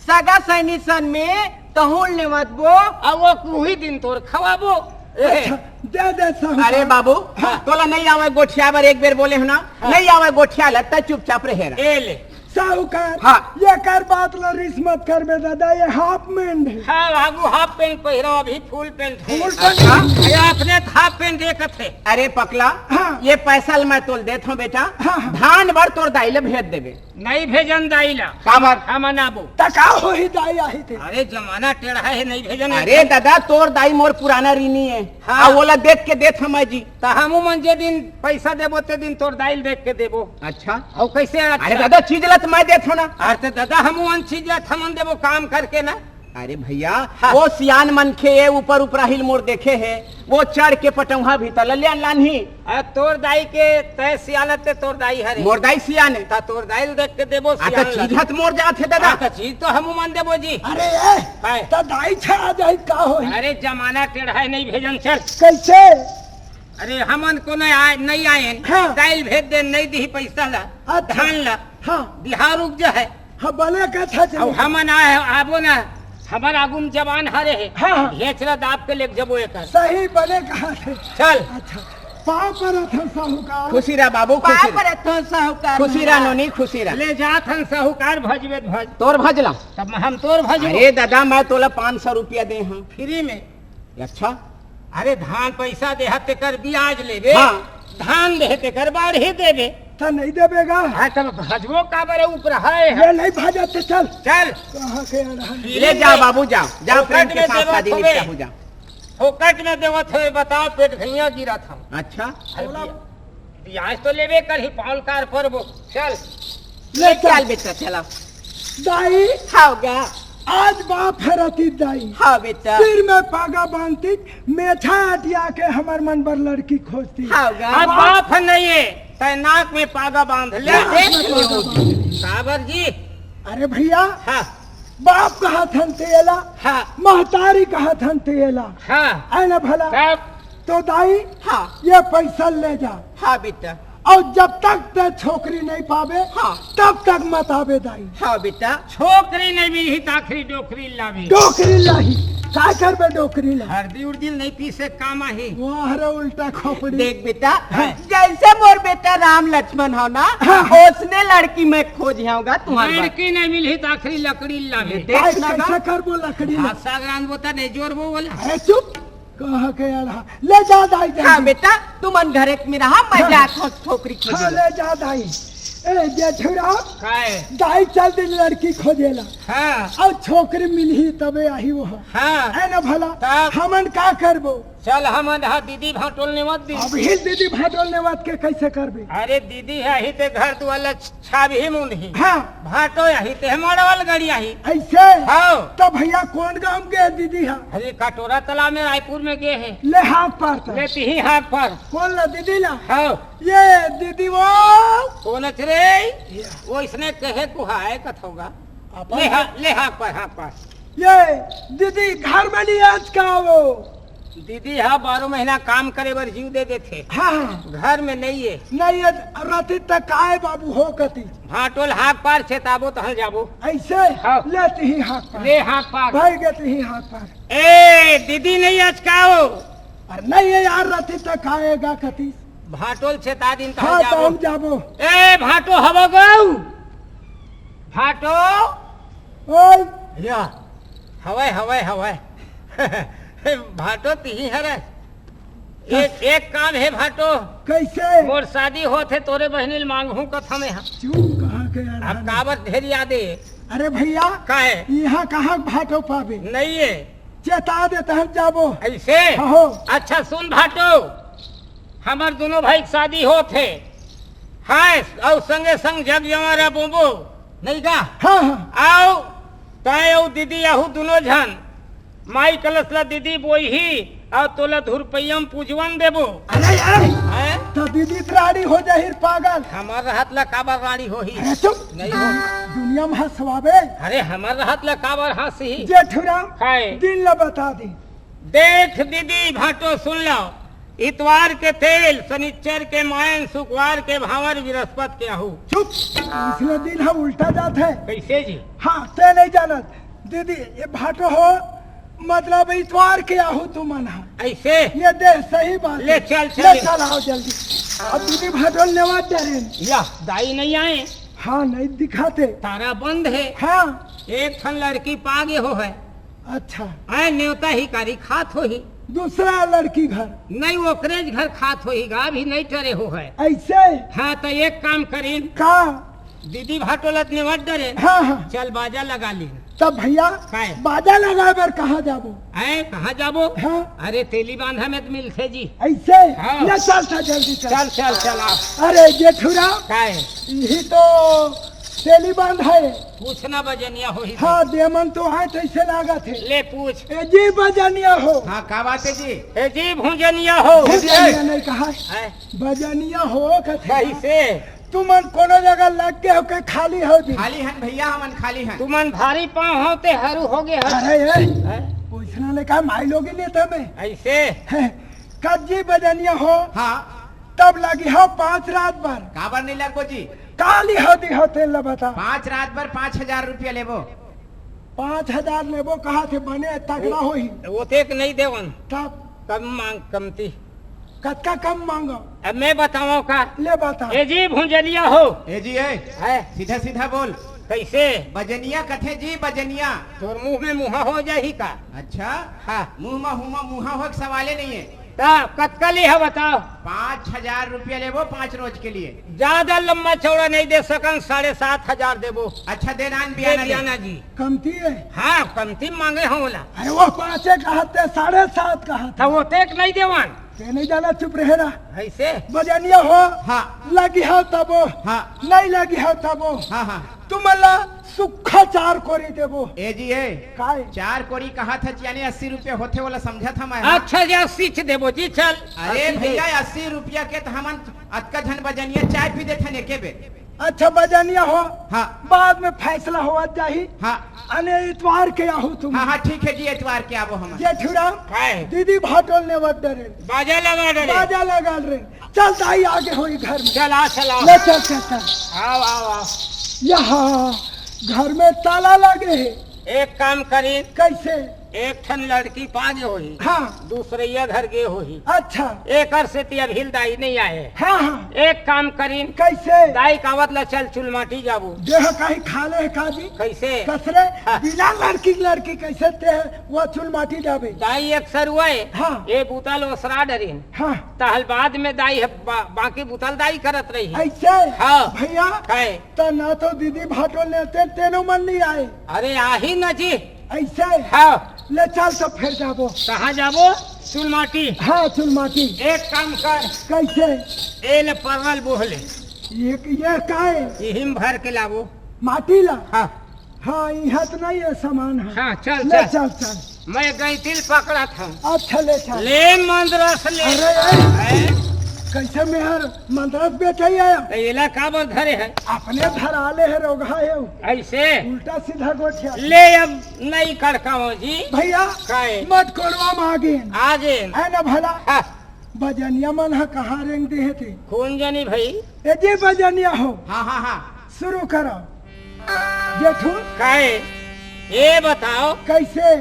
सगा सैनी सन में तहूँ ल नेवतबो। अउ वो उही दिन तोर खवाबो। ए। अच्छा, दे दे साहूकार। अरे बाबू, हाँ। तोला नहीं आवे गोठियाए बर, एक बेर बोले हंव ना, हाँ। नहीं आवे गोठियाए ला, तैं चुपचाप रहे रह। ए ले। साहूकार, हाँ। एकर बात ला रिस मत करबे दादा, ये हाफ पैंट है। हाँ, आगू हाफ पैंट पहिरंव, अभी फुल पैंट है। फुल पैंट अच्छा। है। ये अपने हाफ पैंट ये कथे। अरे पकला, हाँ। ये पैसा ल मैं तोला देत हंव बेटा, हाँ, हाँ। धान बर तोर दाई ल भेज देबे। नहीं भेजन दाई ला। काबर? हमन आबो। त का होही दाई आही ते? अरे जमाना टेढ़ा हे, नहीं भेजन। अरे दादा, तोर दाई मोर पुराना ऋणी हे। हाँ। अउ ओला देख के देत हंव मैं जी। त हमू मन जे दिन पैसा देबो ते दिन तोर दाई ल देख के देबो। अच्छा। अउ कैसे अच्छा? अरे दादा, चीज ला त मैं देत हंव ना। अरे त दादा, हमू मन चीज ला त हमन देबो काम करके ना। अरे भैया, हाँ। वो सियान मनखे हे, ऊपर उपराहिल मोर देखे हे, वो चढ़ के पटौहा भी त ललियन लानही। आ, तोर दाई के तय सियान ते तोर दाई हरे। मोर दाई सियान हे। त तोर दाई ल देख के देबो आ, त सियान ल। चीज हत मोर जात हे दादा। आ, त चीज तो हमू मन देबो जी। अरे ए, काय? त दाई छा जाही का होही? अरे जमाना टेढ़ा हे, नहीं भेजन चल। कैसे? अरे हमन कोनो आय, नहीं आयन। हाँ। दाई ल भेज दे, नहीं दिही पैसा ला। अच्छा। धान ला। हाँ। बिहार उपजा हे। हाँ, बने कथा चले। अब हमन आए, आबो ना, हमर आगू में जवान हरे हे। हाँ, हाँ। घेंच ला दाब के लेके जबो एकर। सही बने कहा थे। चल। अच्छा, पाँव परत हंव साहूकार। खुशी रह बाबू, पाँव खुशी रह। परत हंव साहूकार खुशी रह महाराज। नोनी, खुशी रह। ले जात हन साहूकार, भजबे त भज। तोर भज ला। तब हम तोर भजबो। अरे दादा, मैं तोला पाँच सौ रुपया दे हंव। फ्री में। अच्छा। अरे धान पैसा दे हत तेकर ब्याज लेबे, हाँ। धान दे हत तेकर बाढ़े देबे। त नहीं देबे गा? हाँ, तब भजबो काबर हे, ऊपर हे। ये नहीं भजत ते चल। चल। कहाँ के अड़हन? ले जाओ बाबू, जाओ, जाओ, प्रेम फोकट के में साथ देवत शादी होबे। निपटा हो, जाओ। फोकट में देवत होबे, बताओ, पेट घैया गिरत हंव। अच्छा। अरे बोला, ब्याज तो लेबे करही, पाँव ल का परबो। चल। ले ले चल। चल बेटा, चला। दाई। हाव गा। आज बाप हरती दाई। हाँ बेटा। सिर में पागा बांधती, मेछा अटिया के हमर मन बर लड़की खोजती। हाव गा। आज बाप नहीं हे, तैं नाक में पागा बांध ले। नाक में पागा बांध। काबर जी? अरे भैया, हाँ। बाप कहत हन तेला, हाँ। महतारी कहत हन तेला। हाँ। आय ना भला? तब? तो दाई, हाँ। ये पैसा ले जा। हाँ बेटा। अउ जब तक तैं छोकरी नहीं पाबे, हाँ। तब तक मत आबे दाई। हाँ बेटा। छोकरी नहीं मिलही त आखिरी डोकरी लाबे। डोकरी लाही। का करबे डोकरी ला? हरदी उरदी नहीं पीसे काम आही। वाह रे उल्टा खोपड़ी। देख बेटा, हाँ। जैसे मोर बेटा राम लक्ष्मण हो ना, हाँ। ओसने लड़की मैं खोजे हंव गा तुम्हार बर। लड़की नहीं मिलही त आखिरी लकड़ी लाबे। देख आज ना गा। कैसे करबो लकड़ी ला? हाँ, सागरान बोता नहीं जोरबो बोला। अरे चुप। कहाँ के अड़हा? ले जा दाई, जल्दी। हाँ बेटा, तुमन घरे में रहा, मैं हाँ। जात हंव छोकरी खोजे हाँ, बर। ले जा दाई। ए जेठूराम, काय? दाई चल दिन लड़की खोजेला। हाँ। अउ छोकरी मिलही तबे आही वो। हाँ। है ना भला? तब? हमन का करबो? चल हमन हा दीदी भाटोल नेवत दी। अबही दीदी भाटोल नेवत के कैसे करबे? अरे दीदी आही ते घर दुआर ला छाबही मुंदही। हाँ। भाटो आही ते मड़वाल गड़ी आही। ऐसे? हाँ। तो भैया कोन गांव गे दीदी हा? अरे कटोरा तालाब में रायपुर में गे हे। ले हाथ पार कर। ले तिही हाथ पार। कोन ला दीदी ला? हाँ। ये दीदी वो। कोन अच रे? ये। वो इसने कहे कुहाए कथोगा। अपन ले हा-, ले हाथ पार, हाथ पार। ये दीदी घर में नहीं आज का वो। दीदी हा बारह महीना काम करे बर जीव दे देथे। हाँ, हाँ। घर में नहीं है। नहीं है, रति तक आए बाबू हो कती। भाटोल हाथ पार छेताबो तहल जाबो। ऐसे? हाँ। ले तिही हाथ पार। ले हाथ पार। भाई गे तिही हाथ पार। ए, दीदी नहीं आज का हो? अरे नहीं है यार, रति तक आएगा कती। भाटोल छेता दिन तहल हाँ, जाबो। तहल जाबो। ए, भाटो हवा गऊ। भाटो। ओए। या, हवय, हवय, हवय। भाटो तिही हरय। एक, एक काम हे भाटो। कैसे? मोर शादी होत हे, तोरे बहिनी ल मांगहूं कथंव मेहा। चुप, कहाँ के यार अब हाल? काबर ढेर याद हे? अरे भैया, का हे? यहाँ कहाँ भाटो पाबे? नहीं हे। चेता दे तहन जाबो। ऐसे? हाँ हो। अच्छा सुन भाटो, हमर दोनों भाई के शादी होत हे। हाँ, अउ संगे संग जग जंवारा बोबो, नहीं का? हाँ, हाँ। अउ तय अउ दीदी आहू दोनों झन माई कलश ला दीदी बोही, अउ तोला धुरपैया म पूजवन देबो। अरे यार, हैं? तो दीदी त राड़ी हो जाही पागल। हमर रहत ला काबर राड़ी होही? अरे चुप। नहीं हो। दुनिया में हंसवाबे। अरे हमर रहत ला काबर हंसही? जेठूराम, काय? दिन ला बता दे। देख दीदी भाटो सुन लो, इतवार के तेल, शनिचर के मायन, शुक्रवार के भांवर, बृहस्पत के आहू। चुप, इसने दिन हम उल्टा जात है। कैसे जी? हाँ, ते नहीं जानत। दीदी, ये भाटो हो, मतलब इतवार के आहू तुमन हा। ऐसे? ये दे सही बात ले है। चल, ले चल। चल, आओ जल्दी। अब दीदी भाटो नेवत डरेन। या, दाई नहीं आए। हाँ, नहीं दिखाते। तारा बंद है। हाँ। एक ठन लड़की पागे हो है। अच्छा। आए नेवता ही कारी खात होही। दूसरा लड़की घर। नहीं, ओकरे घर खात होही गा, अभी नहीं टरे हो है। ऐसे? हाँ, तो एक काम करीन। का? दीदी भाटोलत नेवत डरे। हाँ, हाँ। चल बाजा लगा ली। तब भैया, काय? बाजा लगाए बर कहाँ जाबो? आए, कहाँ जाबो? हाँ। अरे तेली बांधा में तो मिलथे जी। ऐसे? हाँ। ले चल था जल्दी चल। चल, चल, चल, आ। अरे जेठूरा, काय? यही तो तेली बांधा है। पूछना बजनिया होही हाँ, तो। देमन तो आए तो ऐसे लागत है। ले पूछ। ए जी बजनिया हो। हाँ, का बात है जी? ए जी भुंजनिया हो। भुंजनिया नहीं कहा। है। बजनिया हो कथे। कैसे? तुमन कोनो जगह लग के हो के खाली हो जी। खाली हन भैया, हमन खाली हन। तुमन भारी पाँव हो ते हरू हो गए हो। अरे ये, हैं? पूछना ने कहा माई लोगी ने तमे। ऐसे? हैं, कब जी बजनिया हो? हाँ। तब लगी हो पाँच रात बर। काबर नहीं लगबो जी? काली हो दी हो तेल ला बता। पाँच रात बर पाँच हजार रुपया लेबो। पाँच हजार लेबो कहा थे बने तगड़ा होही। वो ते के नहीं देवन। तब? कम मांग, कमती। कतका कम मांगो? अब मैं बताऊं का? ले बता। ए जी भुंजनिया हो। ए जी, ए। है। सीधा सीधा बोल। कैसे? बजनिया कथे जी, बजनिया। तोर मुंह में मुहा हो जाही का? अच्छा। हाँ। मुंह में हुमा मुहा हो के सवाले नहीं है। ता कतका लिहा बताओ? पाँच हजार रुपया लेबो पाँच रोज के लिए। ज्यादा लंबा चौड़ा नहीं दे सकन, साढ़े सात हजार देबो। अच्छा, दे नान दे बियाना दे। बियाना जी। कमती है? हाँ, कमती मांगे हो ला। अरे वो पाँचे कहा थे, साढ़े सात कहा था। तो वो तेक नहीं देवन। ते नहीं जाना, चुप रहे ना। ऐसे? बजनिया हो, हाँ। लगी हो तबो, हाँ। नहीं लगी हो तबो। हाँ, हाँ। तुमला सुक्खा चार कोरी देबो। ए जी, ए। काय? चार कोरी कहा था, यानी अस्सी रुपये होथे, वाला समझा था मैं, हाँ। अच्छा जी, अस्सी च देबो जी, चल। अरे अस्सी दे। भैया, अस्सी रुपया के तो हमन अतका झन बजनिया चाय पी देथन एके बेर। अच्छा, बजनिया हो, हाँ। बाद में फैसला होवत जाही। हाँ। अने इतवार के आहू तुम। हाँ, हाँ, ठीक है जी, इतवार के आबो हमन। जेठूराम, काय? दीदी भाटोल नेवत डरे। बाजा लगा डरे। बाजा लगा डरे। चल दाई, आगे होई घर में। चल, आ, चल, आ। ले, चल, चल, चल। आओ, आओ, आओ। यहाँ घर में ताला लगे है। एक काम करी। कैसे? एक ठन लड़की पा गे होही। हाँ। दूसरइया घर गे होही। अच्छा। एकर सेती अभी ले दाई नइ आए। हाँ, हाँ। एक काम करिन। कइसे? दाई कावत ला चल चुलमाटी जाबो। देह काहीं खा ले हे का जी? कइसे? कसरे? हाँ। बिना लड़की के लड़की कइसे ते वो चुलमाटी जाबे? दाई एक सरुआ ए। हाँ। ए बुता ल ओसरा डरिन। हाँ। तहल बाद में दाई ह बा-, बाकी बुता ल दाई करत रही। अइसे? हाँ। भइया। काय? त ना तो दीदी भाटो लेते तेनो मन नइ आए। अरे आही न जी। अइसे? हाँ। ले चल तो फेर जाबो। कहाँ जाबो? चुलमाटी। हाँ, चुलमाटी। एक काम कर। कइसे? ए ले परवल बोह ले। ये, ये काय? इही म भर के लाबो। माटी ला? हाँ। हाँ, इहाँ त नइ हे समान ह। हाँ, चल, ले चल। चल, चल। मैं गइंती ल पकड़त हँव। अच्छा, ले चल। ले मंदरस ले। अरे, ए। हैं? कइसे मेहर मंदरस बेचइ आय? त एला काबर धरे हे? अपने धरा ले हे, रोगहा हे। अइसे? उल्टा सीधा गोठिया। ले अब नइ कड़कावँव जी। भइया, काय? मत कोड़वा म आगेन। आगेन। हे न भला? हाँ। बजनिया मन ह कहाँ रेंग दे हे ते? कोन जनी भई? ए जी बजनिया हो। हाँ, हाँ, हाँ। शुरू करो। जेठू। काय? ए बताव। कइसे?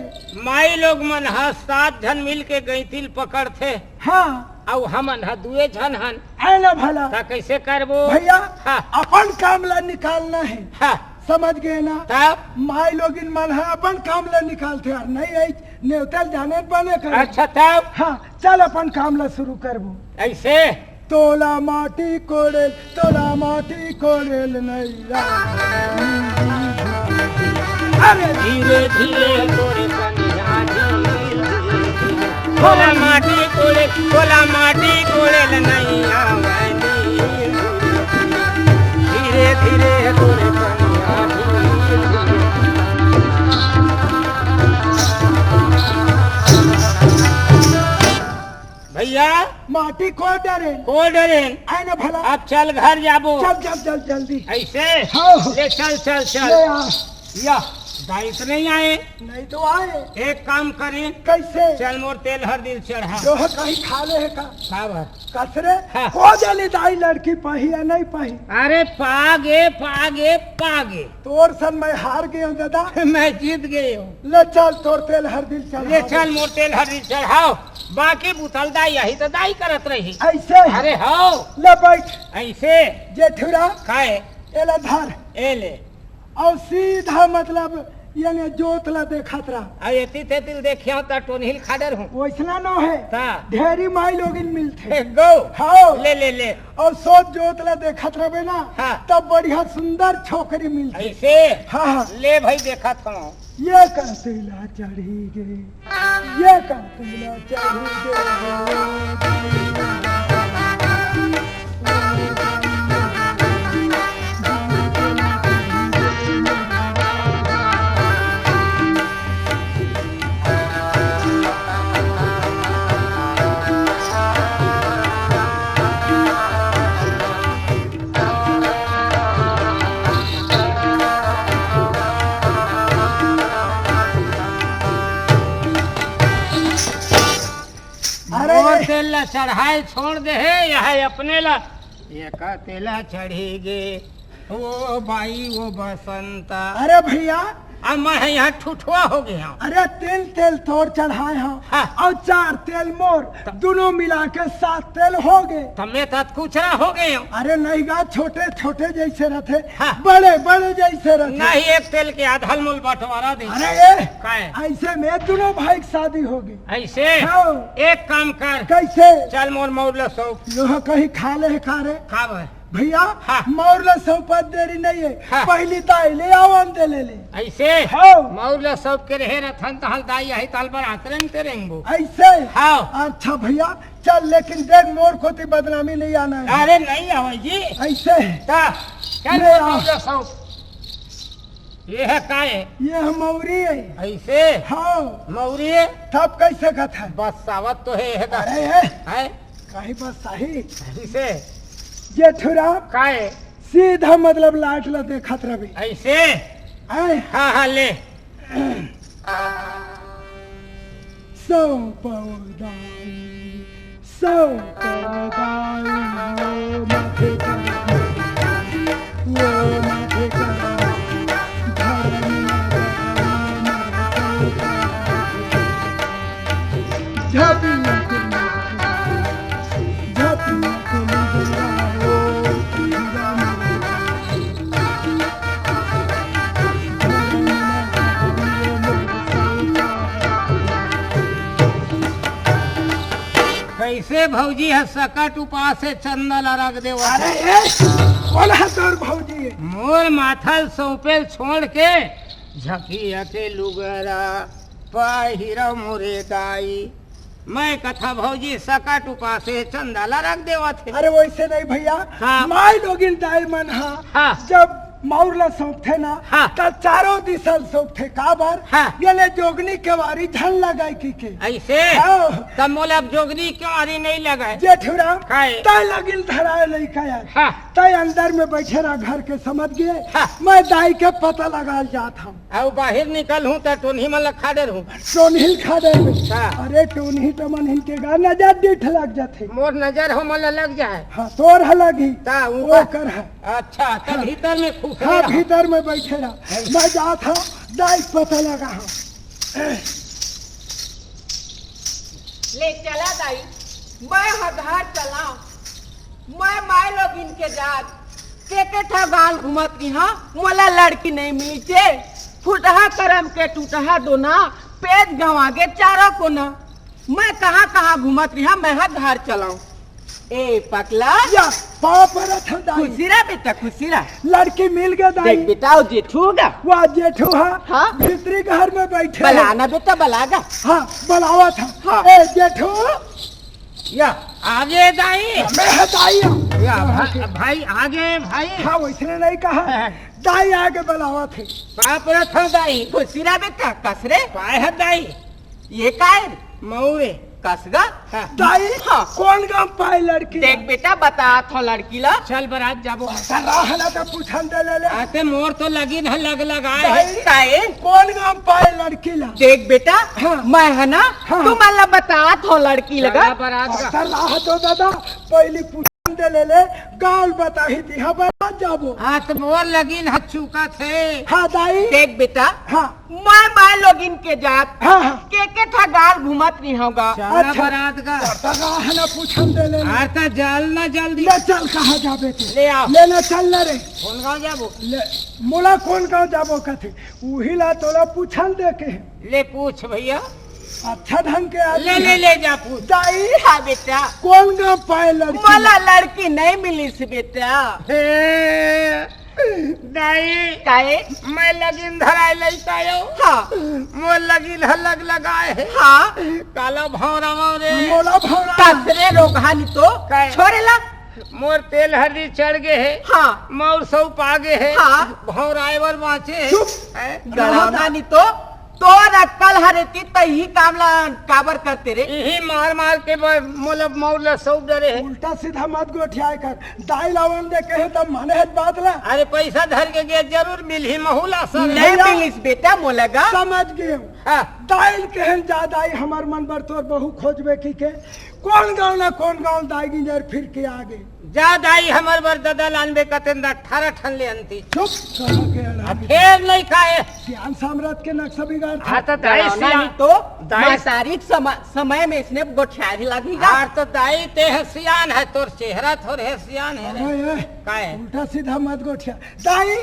माई लोग मन ह सात झन मिल के गइंती ल पकड़थे। हाँ। अउ हमन ह दुए झन हन। हे न भला। त कइसे करबो? भइया, हाँ। अपन काम ला निकालना हे। हाँ। समझ गे ना? तब? माई लोगिन मन ह अपन काम ला निकालथे यार, नइ अइस नेवता ल जाने बने कर। अच्छा, तब? हाँ, चल अपन काम ला शुरू करबो। अइसे? तोला माटी कोड़ेल, तोला माटी कोड़ेल नइ आवे। अरे धीरे धीरे तोरे कनिहा धीरे धीरे। तोला माटी कोड़ेल, तोला माटी कोड़ेल नइ आवे। धीरे धीरे तोरे कनिहा धीरे धीरे। भइया। माटी कोड़ डरेन। कोड़ डरेन। हे न भला। अब चल घर जाबो। चल, चल, चल, जल्दी। अइसे? हाँ। ले चल, चल, चल। ले आ। या, दाई त नइ आए। नइ तो आए। एक काम करिन। कइसे? चल मोर तेल हरदी ल चढ़ा। जो ह काहीं खा ले हे का? काबर? कसरे? हाँ। हो जाली दाई लड़की पाही या नइ पाही? अरे पागे, पागे, पागे। तोर सन मैं हार गेंव दादा। मैं जीत गेंव। ले चल तोर तेल हरदी ल चढ़ा। ले चल मोर तेल हरदी ल चढ़ाव। बाकी बुता ल दाई, इही त दाई करत रही। अइसे? अरे हव। ले बइठ। अइसे? जेठुरा। काय? एला धर। ए ले। अउ सीधा मतलब याने जोत ला देखत रह। अउ एती तेती ल देखिहँव त टोनही ल खा डरहूँ। वइसना नो हे। त? ढेरी माई लोगिन मिलथे। गो। हव। ले, ले, ले। अउ सोझ जोत ला देखत रहबे ना, हाँ। तब बढ़िया सुंदर छोकरी मिलथे। अइसे? हाँ, हाँ। ले भई देखत हँव। ये कतेला चढ़ी गे, ये कतेला चढ़ी गे। अरे मोर तेल ला चढ़ाए छोड़ दे हे, यह अपने ला, ये कतेला चढ़ी गे, ओ बाई, ओ बसंता। अरे भइया, अब मैं ह इहाँ ठुठुआ हो गे हँव। अरे तीन तेल तोर चढ़ाए हँव, हाँ। अउ चार तेल मोर, त- दुनों मिला के सात तेल हो गे। त मैं त अतकुचरा हो गे हँव। अरे नहीं गा, छोटे छोटे जइसे रथे, हाँ। बड़े बड़े जइसे रथे। नहीं, एक तेल के आधा ल मोल बँटवारा दे। अरे ए, काय? अइसे में दुनों भाई के शादी हो गे। अइसे? हाँ। एक काम कर। कइसे? चल मोर मउर ल सौंप। लोहा कहीं खा ले हे का रे? का बर? भइया, हाँ। मउर ल सौंपत देरी नइ हे। हाँ। पहिली दाई ले आवन दे ले ले। अइसे? हाँ। मउर ल सौंप के रहे रथन, तहल दाई आही, तहल बरात रेंगते रेंगबो। अइसे? हाँ। अच्छा भइया, चल, लेकिन देख, मोर कोती बदनामी नइ आना हे। अरे, नइ आवय जी। अइसे? त, चल, ले आ। मउर ल सौंप। ये ह का हे? ये ह मउरी हे। अइसे? हाँ। मउरी हे? तब कइसे कथन? बस्सावत तो हे, हे गा। अरे, हे। हैं? काहे बस्साही? अइसे? जेठुरा। का हे? सीधा मतलब लाइट ला देखत रबे। अइसे? हैं? हाँ, हाँ, ले। सौंपव दाई, सौंपव दाई, वो माथे कर, वो माथे कर, धर्म नगर में सौंपव दाई। ते भौजी ह सकट उपास हे, चंदा ला रख देवत हे। अरे ए, कोन ह तोर भौजी? मोर माथा ल सौंपेल छोड़ के झकिया के लुगरा पहिरा मोरे दाई। मैं कथा भौजी सकट उपास हे, चंदा ला रख देवत हे। अरे वैसे नहीं भैया, हाँ। माई लोगिन दाई मन हा हाँ। जब मउर ला सौंपथे ना, हाँ। त चारों दिशा ल सौंपथे। काबर? हाँ। ये ले जोगनी केवारी झन लगाय कहिके। ऐसे? हाँ। तब मोला अब जोगनी केवारी नहीं लगाय। जेठूराम, काय? तैं लगिन धराय लइका यार। हाँ। तैं अंदर में बैठे रहा घर के, समझ गे? हाँ। मैं दाई के पता लगा जात हूँ। अउ बाहिर निकलहूँ त टोनही मन ल खा डरहूँ। टोनही ल खा डरहूँ। हाँ। अरे टोनही तो मन हिनके गा नजर डीठ लग जाथे। मोर नजर हो मन ल लग जाए। हाँ, तोर ह लगही। ता उनका ओकर ह। अच्छा, त भीतर में खुश हाँ, रहा। भीतर में बैठे रहा। मैं जात हूँ, दाई पता लगा हूँ। ले चला दाई, मैं ह घर चला। मैं माय लोगिन के जात, के के ठा गाँव घूमत रही हाँ, मोला लड़की नहीं मिली चे। फुटहा करम के टूटहा दोना, पेट गंवा गे चारों कोना। मैं कहाँ कहाँ घूमत रही हाँ, मैं ह घर चलाऊं। ए पकला, या, पाँव परत हन दाई। खुशी रह बेटा, खुशी रह। लड़की मिल गे दाई। देख बेटा, वो जेठू होगा। वाह, जेठू हा। हाँ। भीतरी घर में बैठे बला हे। ना बेटा, बला गा। हाँ, बलावत हा। हाँ। ए जेठू। या, आगे दाई। मैं ह दाई हा। या, भा-, भाई, आगे भाई। हाँ, वैसने नहीं कहा। हाँ। दाई आगे बलावत हे। पाँव परत हन दाई। खुशी रह बेटा, कस रे। काय ह दाई? ये काय? मउर ए। कस गा? हाँ। दाई, हाँ। कोन गाँव पाए लड़की देख ला? बेटा, बतात हूँ लड़की ला। चल बरात जाबो। राह ला तो पूछन दे ले ले। आते मोर तो लगिन ह लग लगाए हे। दाई, काय? कोन गाँव पाए लड़की ला? देख बेटा, हाँ। मैं ह ना, हाँ। तुमन ला बतात हूँ लड़की ला गा। चला बरात गा। राह तो दादा, पहली पूछन दे ले ले, गाँव बताही दिहा बरात जाबो। हाँ, त मोर लगिन ह चुकत हे। हाँ दाई। देख बेटा, हाँ। मैं माय लोगिन के जात, हाँ, हाँ। के के ठा गाँव घूमत रही हूँ गा। चला अच्छा। बरात गा। त राह ना पूछन दे ले ले। अरे त जल ना जल्दी। ले चल, कहाँ जाबे तू? ले आओ। ले ना चल ना रे। कोन गाँव जाबो? ले, मोला कोन गाँव जाबो कथे? उही ला तोला पूछन दे के। ले पूछ भैया। अच्छा ढंग के आदमी ले, ले, हे। ले जा पूछ। दाई। हाँ बेटा। कोन गाँव पाए लड़की? मोला लड़की नहीं मिलिस बेटा। हे। दाई, काय? मैं लगिन धराय लइका आयो। हाँ। मोर लगिन ह लग लगाए हे। हाँ। काला भौंरा मौरे। मोला भौंरा। कसरे रोगहानी तो काय? छोड़े ला। मोर तेल हरदी चढ़ गे हे। हाँ। मौर सउप आ गे हे। हाँ। भौंराए बर बाँचे हे। चुप। हैं? गड़ौना नी तो तोर अक्कल हरे ती तही काम ला काबर करते रे? इही मार मार के ब-, मोला मौर ला सौंप डरे हे। उल्टा सीधा मत गोठियाए कर। दाई लावन दे कहे त माने हे बात ला। अरे पैसा धर के गे जरूर मिलही महू ला सर। नहीं भैया, मिलिस बेटा मोला गा। समझ गे। हाँ। दाई ल कहे जा दाई हमर मन बर तोर बहू खोजबे कहिके। कोन गाँव ना कोन गाँव दाई गिंजर फिर के आ गे। जा दाई हमर बर ददा लानबे कतेन दा अठारह ठन ले अंती। चुप, कहा के अड़ा आ फेर नहीं खाए। सियान साम्राज्य के नक्शा बिगाड़ था। हाँ, तो दाई डरावना सियान, नहीं तो दाई महतारी के समा-, समय में इसने गोठियारी लगी गा। हाँ, तो दाई ते ह सियान है, तोर चेहरा थोड़े है सियान है रे। ओए, ओए, काय? उल्टा सीधा मत गोठिया। दाई,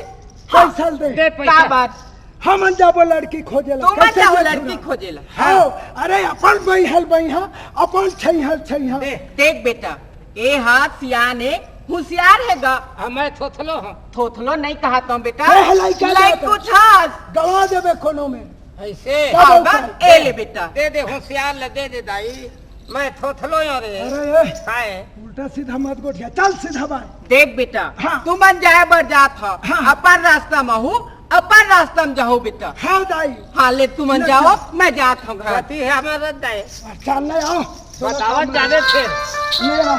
हाँ, पैसा दे। दे पैसा। का बात? हमन जाबो लड़की खोजे ला। तुमन कैसे जाओ जेठू लड़की ला? खोजे ला। हाँ, अरे अपन बइहल बइहा, अपन छैहल छैहा। दे। देख बेटा, ए हा सियान ए, हुसियार हे गा। हाँ, मैं थोथलो हूँ। थोथलो नहीं कहा तो बेटा। हे, हे, लइका लइका जाता। कुछ हस। गवा देबे कोनो में। ऐसे? का हाँ, बोलता बस, है? ए ले बेटा। दे दे, हुसियार ले दे दे दाई। मैं थोथलो यो रे। अरे, ए। काय? उल्टा सीधा मत गोठिया, चल सीधा बाय। देख बेटा, हाँ। तुमन जाए बर जात हो, हाँ। अपन रास्ता में हूँ, अपन रास्ता में जाओ बेटा। हाँ दाई। हाँ, ले तुमन ले जाओ, चल। मैं जात हूँ घर। गलती है हमारा दाई। चल ले आओ। बताओ, जाने थे। ले आओ।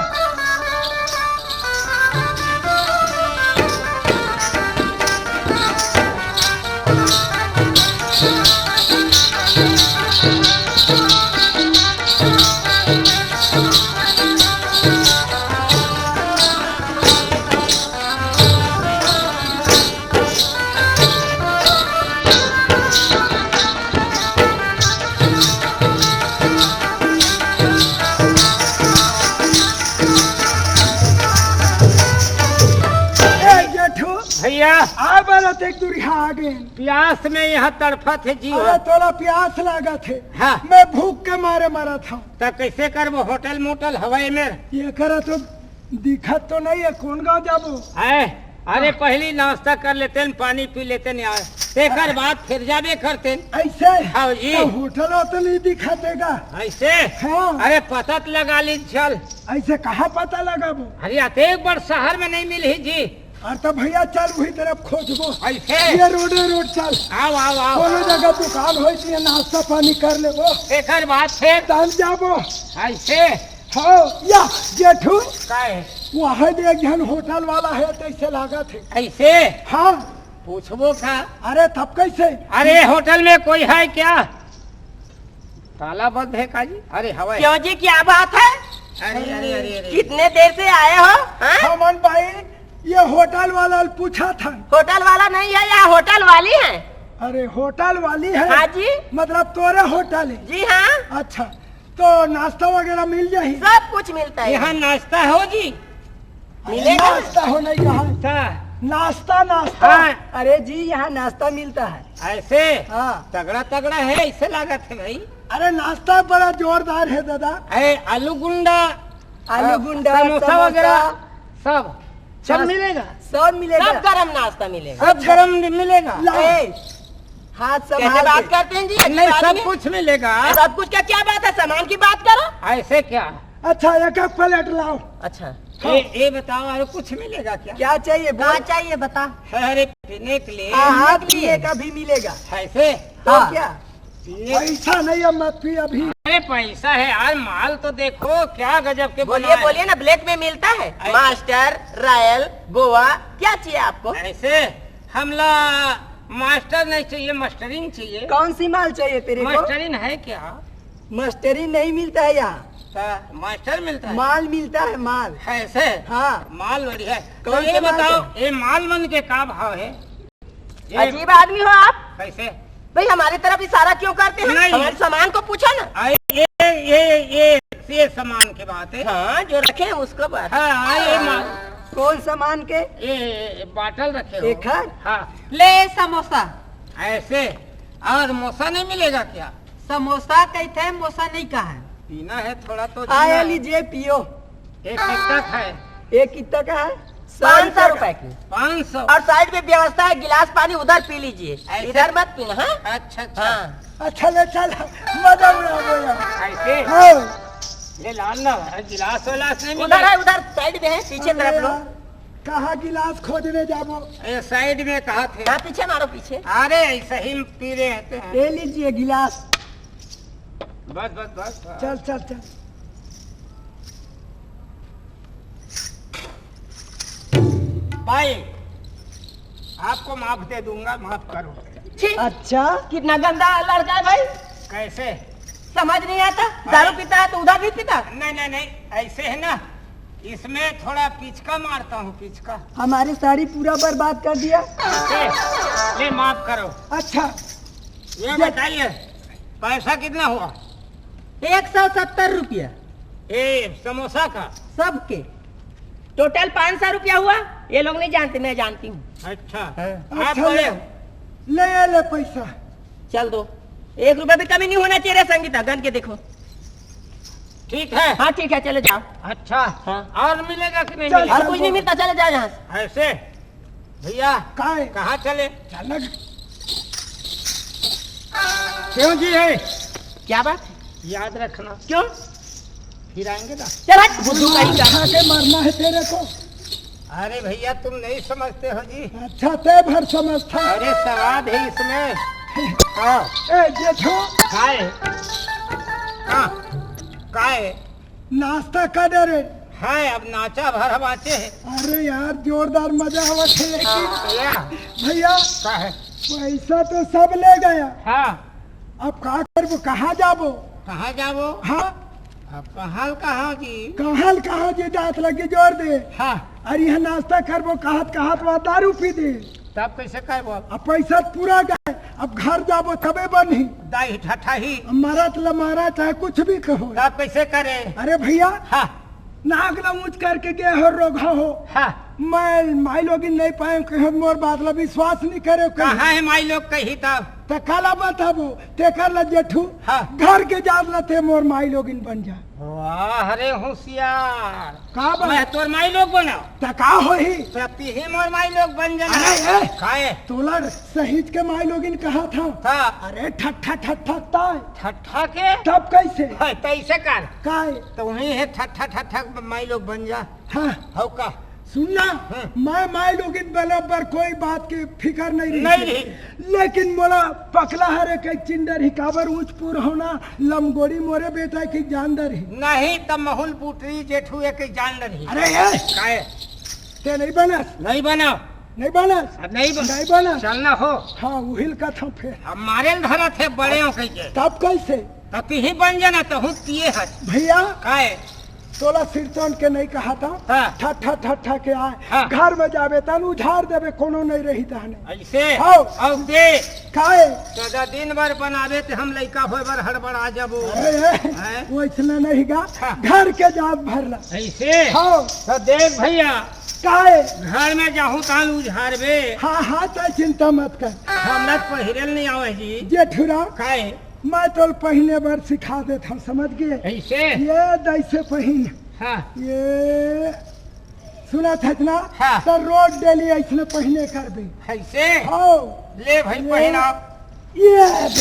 क्या? आ बरत एक दूरिहा आ गेन। प्यास में यहाँ तड़फत हे जीव। अरे तोला प्यास लागत हे। हाँ। मैं भूख के मारे मरत हूँ। त कैसे करबो? होटल मोटल हवाई में। ये करा तो दिखत तो नहीं है, कौन गाँव जाबो? है। अरे हाँ। पहली नाश्ता कर लेते न, पानी पी लेते न यार, तेकर बाद फिर जाबे करते न। ऐसे? हाँ जी। तो होटल हो तो नहीं दिखातेगा। ऐसे? हाँ। अरे पता तो लगा ली चल। ऐसे कहाँ पता लगाबो? अरे अतेक बड़ शहर में नहीं मिलही जी। अरे तो भैया चल वही तरफ खोजबो। ऐसे? ये रोडे रोड चल। आओ, आओ, आओ। कोनो जगह दुकान होई तो ये नाश्ता पानी कर लेबो। एकर बाद फिर? तब जाबो। ऐसे? हाँ, या, जेठू। का है? वहाँ दे एक झन होटल वाला है, तैसे लागत है। ऐसे? हाँ। पूछबो का? अरे, तब कैसे? अरे, होटल में कोई है क्या? ताला बंद है का जी? अरे, हवा है। क्यों जी, क्या बात है? अरे, अरे, अरे, अरे। कितने देर से आए हो? हाँ? हमन भाई, ये होटल वाला ल पूछा था। होटल वाला नहीं है, यहाँ होटल वाली है। अरे, होटल वाली है? हाँ जी। मतलब, तोरे होटल है? जी हाँ। अच्छा, तो नाश्ता वगैरह मिल जाही? सब कुछ मिलता है। यहाँ नाश्ता हो जी? मिलेगा? नाश्ता हो नहीं कहा। अच्छा। नाश्ता, नाश्ता। हाँ। अरे जी, यहाँ नाश्ता मिलता है। ऐसे? हाँ। तगड़ा, तगड़ा है, ऐसे लागत है भाई। अरे, नाश्ता बड़ा जोरदार है दादा। अरे, आलू गुंडा, आलू हाँ, गुंडा, समोसा समोसा। वगैरह, सब, सब हाँ, मिलेगा? सब मिलेगा। सब गरम नाश्ता मिलेगा। सब गरम मिलेगा। ला। ए, हाथ कैसे संभाल बात के। करते हैं जी, अजीब नहीं, सब आदमी। कुछ मिलेगा। सब कुछ का क्या बात है? सामान की बात करो। ऐसे क्या? अच्छा, एक एक प्लेट लाओ। अच्छा। ये, ये बताओ, और कुछ मिलेगा क्या? क्या चाहिए? बोल। क्या चाहिए, बता। अरे, पीने के लिए। हाँ, हाँ, पीने के लिए। पीने का भी मिलेगा। ऐसे? तो हाँ। क्या? पीने पैसा नहीं है, मत पी अभी। अरे, पैसा है यार, माल तो देखो, क्या गजब के बोलिए, बनाए। बोलिए ना, ब्लैक में मिलता है? ऐसे। मास्टर, रॉयल, गोवा, क्या चाहिए आपको? ऐसे? हमला मास्टर नहीं चाहिए, मास्टरिंग चाहिए। कौन सी माल चाहिए तेरे को? मास्टरिंग है क्या? मास्टरिंग नहीं मिलता है यहाँ। अच्छा, मास्टर मिलता है? माल मिलता है, माल। है ऐसे? हाँ। माल बढ़िया है। कौन तो ये से माल बताओ, चाहिए? ये माल मन के का भाव है? ये अजीब आदमी हो आप। कैसे? भाई, हमारी तरफ इशारा क्यों करते हैं? नहीं। हमारे सामान को पूछो ना। आ, ये, ये, ये, ये सामान की बात है। हाँ, जो रखे हैं उसको बात। हाँ, हाँ, ये माल। कौन सामान के? ये, ये बाटल रखे हो। एक है? हाँ। ले समोसा। ऐसे? और मोसा नहीं मिलेगा क्या? समोसा कहते हैं, मोसा नहीं कहा है। पीना है थोड़ा तो आया जीना है। लीजिए, पियो। एक कितना का है? एक कितना का है? सौ पाँच सौ रुपए रुपए का। की। पाँच सौ। और साइड में व्यवस्था है, गिलास पानी उधर पी लीजिए, ऐसे? इधर मत पीना, हाँ? अच्छा, अच्छा। हाँ। अच्छा, ले चल, मजा उड़ा दो यार। ऐसे? हाँ। ले लाल ना, गिलास विलास नहीं उधर मिलेगा? है, उधर साइड में है, पीछे अरे तरफ लो। यार, कहाँ गिलास खोजने जाबो? ए, साइड में कहा थे? हाँ, पीछे मारो, पीछे। अरे, ऐसे ही पी रहे हैं। ले लीजिए गिलास। बस, बस, बस, बस। चल, चल, चल। भाई, आपको माफ दे दूंगा, माफ करो। छी, अच्छा? कितना गंदा लड़का है भाई। कैसे? समझ नहीं आता, भाई। दारू पीता है तो उधर भी पीता। नहीं, नहीं, नहीं, ऐसे है ना, इसमें थोड़ा पिचका मारता हूँ, पिचका। हमारी साड़ी पूरा बर्बाद कर दिया। ले, ले, माफ करो। अच्छा। ये ये बताइए, पैसा कितना हुआ? एक सौ सत्तर रुपया। ए, समोसा का? सबके। टोटल पाँच सौ रुपया हुआ। ये लोग नहीं जानते, मैं जानती हूँ। अच्छा। हाँ। आप अच्छा, बोले? ले, ले, ले पैसा। चल दो। एक रुपया भी कमी नहीं होना चाहिए रे संगीता, गन के देखो। ठीक है। हाँ, ठीक है, चले जाओ। अच्छा। हाँ। और मिलेगा कि नहीं चल, मिलेगा? और चल, कुछ नहीं बोल। मिलता, चले जाओ यहाँ से। ऐसे? भैया, काय? कहाँ चले? चल। क्यों जी है? क्या बात? याद रखना। क्यों? फिर आएंगे ना। चल हट, बुद्धू कहीं का। खा के मरना है तेरे को। अरे भैया, तुम नहीं समझते हो जी। अच्छा, ते भर समझता। अरे, स्वाद है इसमें। हाँ। ए, जेठो। काय? हाँ, काय? नाश्ता का डरे। है, अब नाचा भर बाचे है। अरे यार, जोरदार मजा आवत है, लेकिन हाँ, भैया। भैया, का है? पैसा तो सब ले गया। हाँ। अब का करबो, कहाँ जाबो? कहाँ जाबो? हाँ। अब कहाँ ल कहाँ जी? कहाँ ल कहाँ जी, जात लगी जोर दे। हाँ। अरे यहाँ नाश्ता करबो, कहत कहत वहाँ दारू पी दे। तब कैसे करबो? अब पैसा पूरा गए, अब घर जाबो तबे बनही। दाई ठठाही। अब मरत ल मारा चाहे कुछ भी कहो। तब कैसे करे? अरे भैया, हाँ। नाक ल ऊंच करके गे हो, रोगहा हो। हाँ। मैं माई लोगिन नहीं पाए, कहे मोर बात ला विश्वास नहीं करे, कहे। कहाँ हे माई लोग कही तब? त काला बताबो, तेकर ला जेठू, हाँ। घर के जात ला ते मोर माई लोगिन बन जा। वाह रे होशियार। का बन? मैं तोर माई लोग बनाओ। त का होही? त तिही मोर माई लोग बन जाना। अरे ए, काहे? तोला सहीच के माई लोगिन कहा था। हाँ। अरे ठट्ठा ठट्ठा ताय। ठट्ठा के? तब कैसे? हाँ, तैसे कर। काहे? त वही हे ठट्ठा ठट्ठा माई लोग बन जा। हाँ। हौ का? सुन ना, हाँ। मैं माई लोगिन बने बर कोई बात के फिकर नहीं रही। नहीं रही। लेकिन मोला पकला हरे के चिंडर ही काबर ऊंच पुर होना लमगोड़ी मोरे बेटा की जान दर ही। नहीं त महुल पुटरी जेठू एक जान दर ही। अरे ए! काहे? ते नहीं बनस? नहीं बना। नहीं बनस? अब नहीं बन-, नहीं बनस? चलना हो। हाँ, उहिल कथम फेर। अब मारे ल धरत हे बड़े हो कही के। तब कैसे? त तिही बन जाना, त हूँ तिये हस। भैया, काहे? तोला सिरतोन के नहीं कहा था। हाँ। ठट्ठा ठट्ठा के आए। हाँ। घर में जाबे तन उझार देबे, कोनो नहीं रही तहने। ऐसे? हाँ। अब दे। काहे? त दिन भर बनाबे ते हम लइका होए बर हड़बड़ा जाबो। अरे, हैं? वो इतना नहीं गा। हाँ। घर के जात भर ला। ऐसे? हाँ। त देख भैया। काहे? घर में जाहूँ तहन उझारबे। हाँ, हाँ, त चिंता मत कर। हमला पहिरे ल नहीं आवे जी। जेठुरा। काहे? मैं तोल पहिने बर सिखा देत हूँ, समझ गए? ऐसे? ये दैसे पहिन। हाँ। ये सुना था ना? हाँ। तो रोज डेली ऐसने पहिने कर दे। ऐसे? हाँ। ले भाई, ये, पहिना। ये।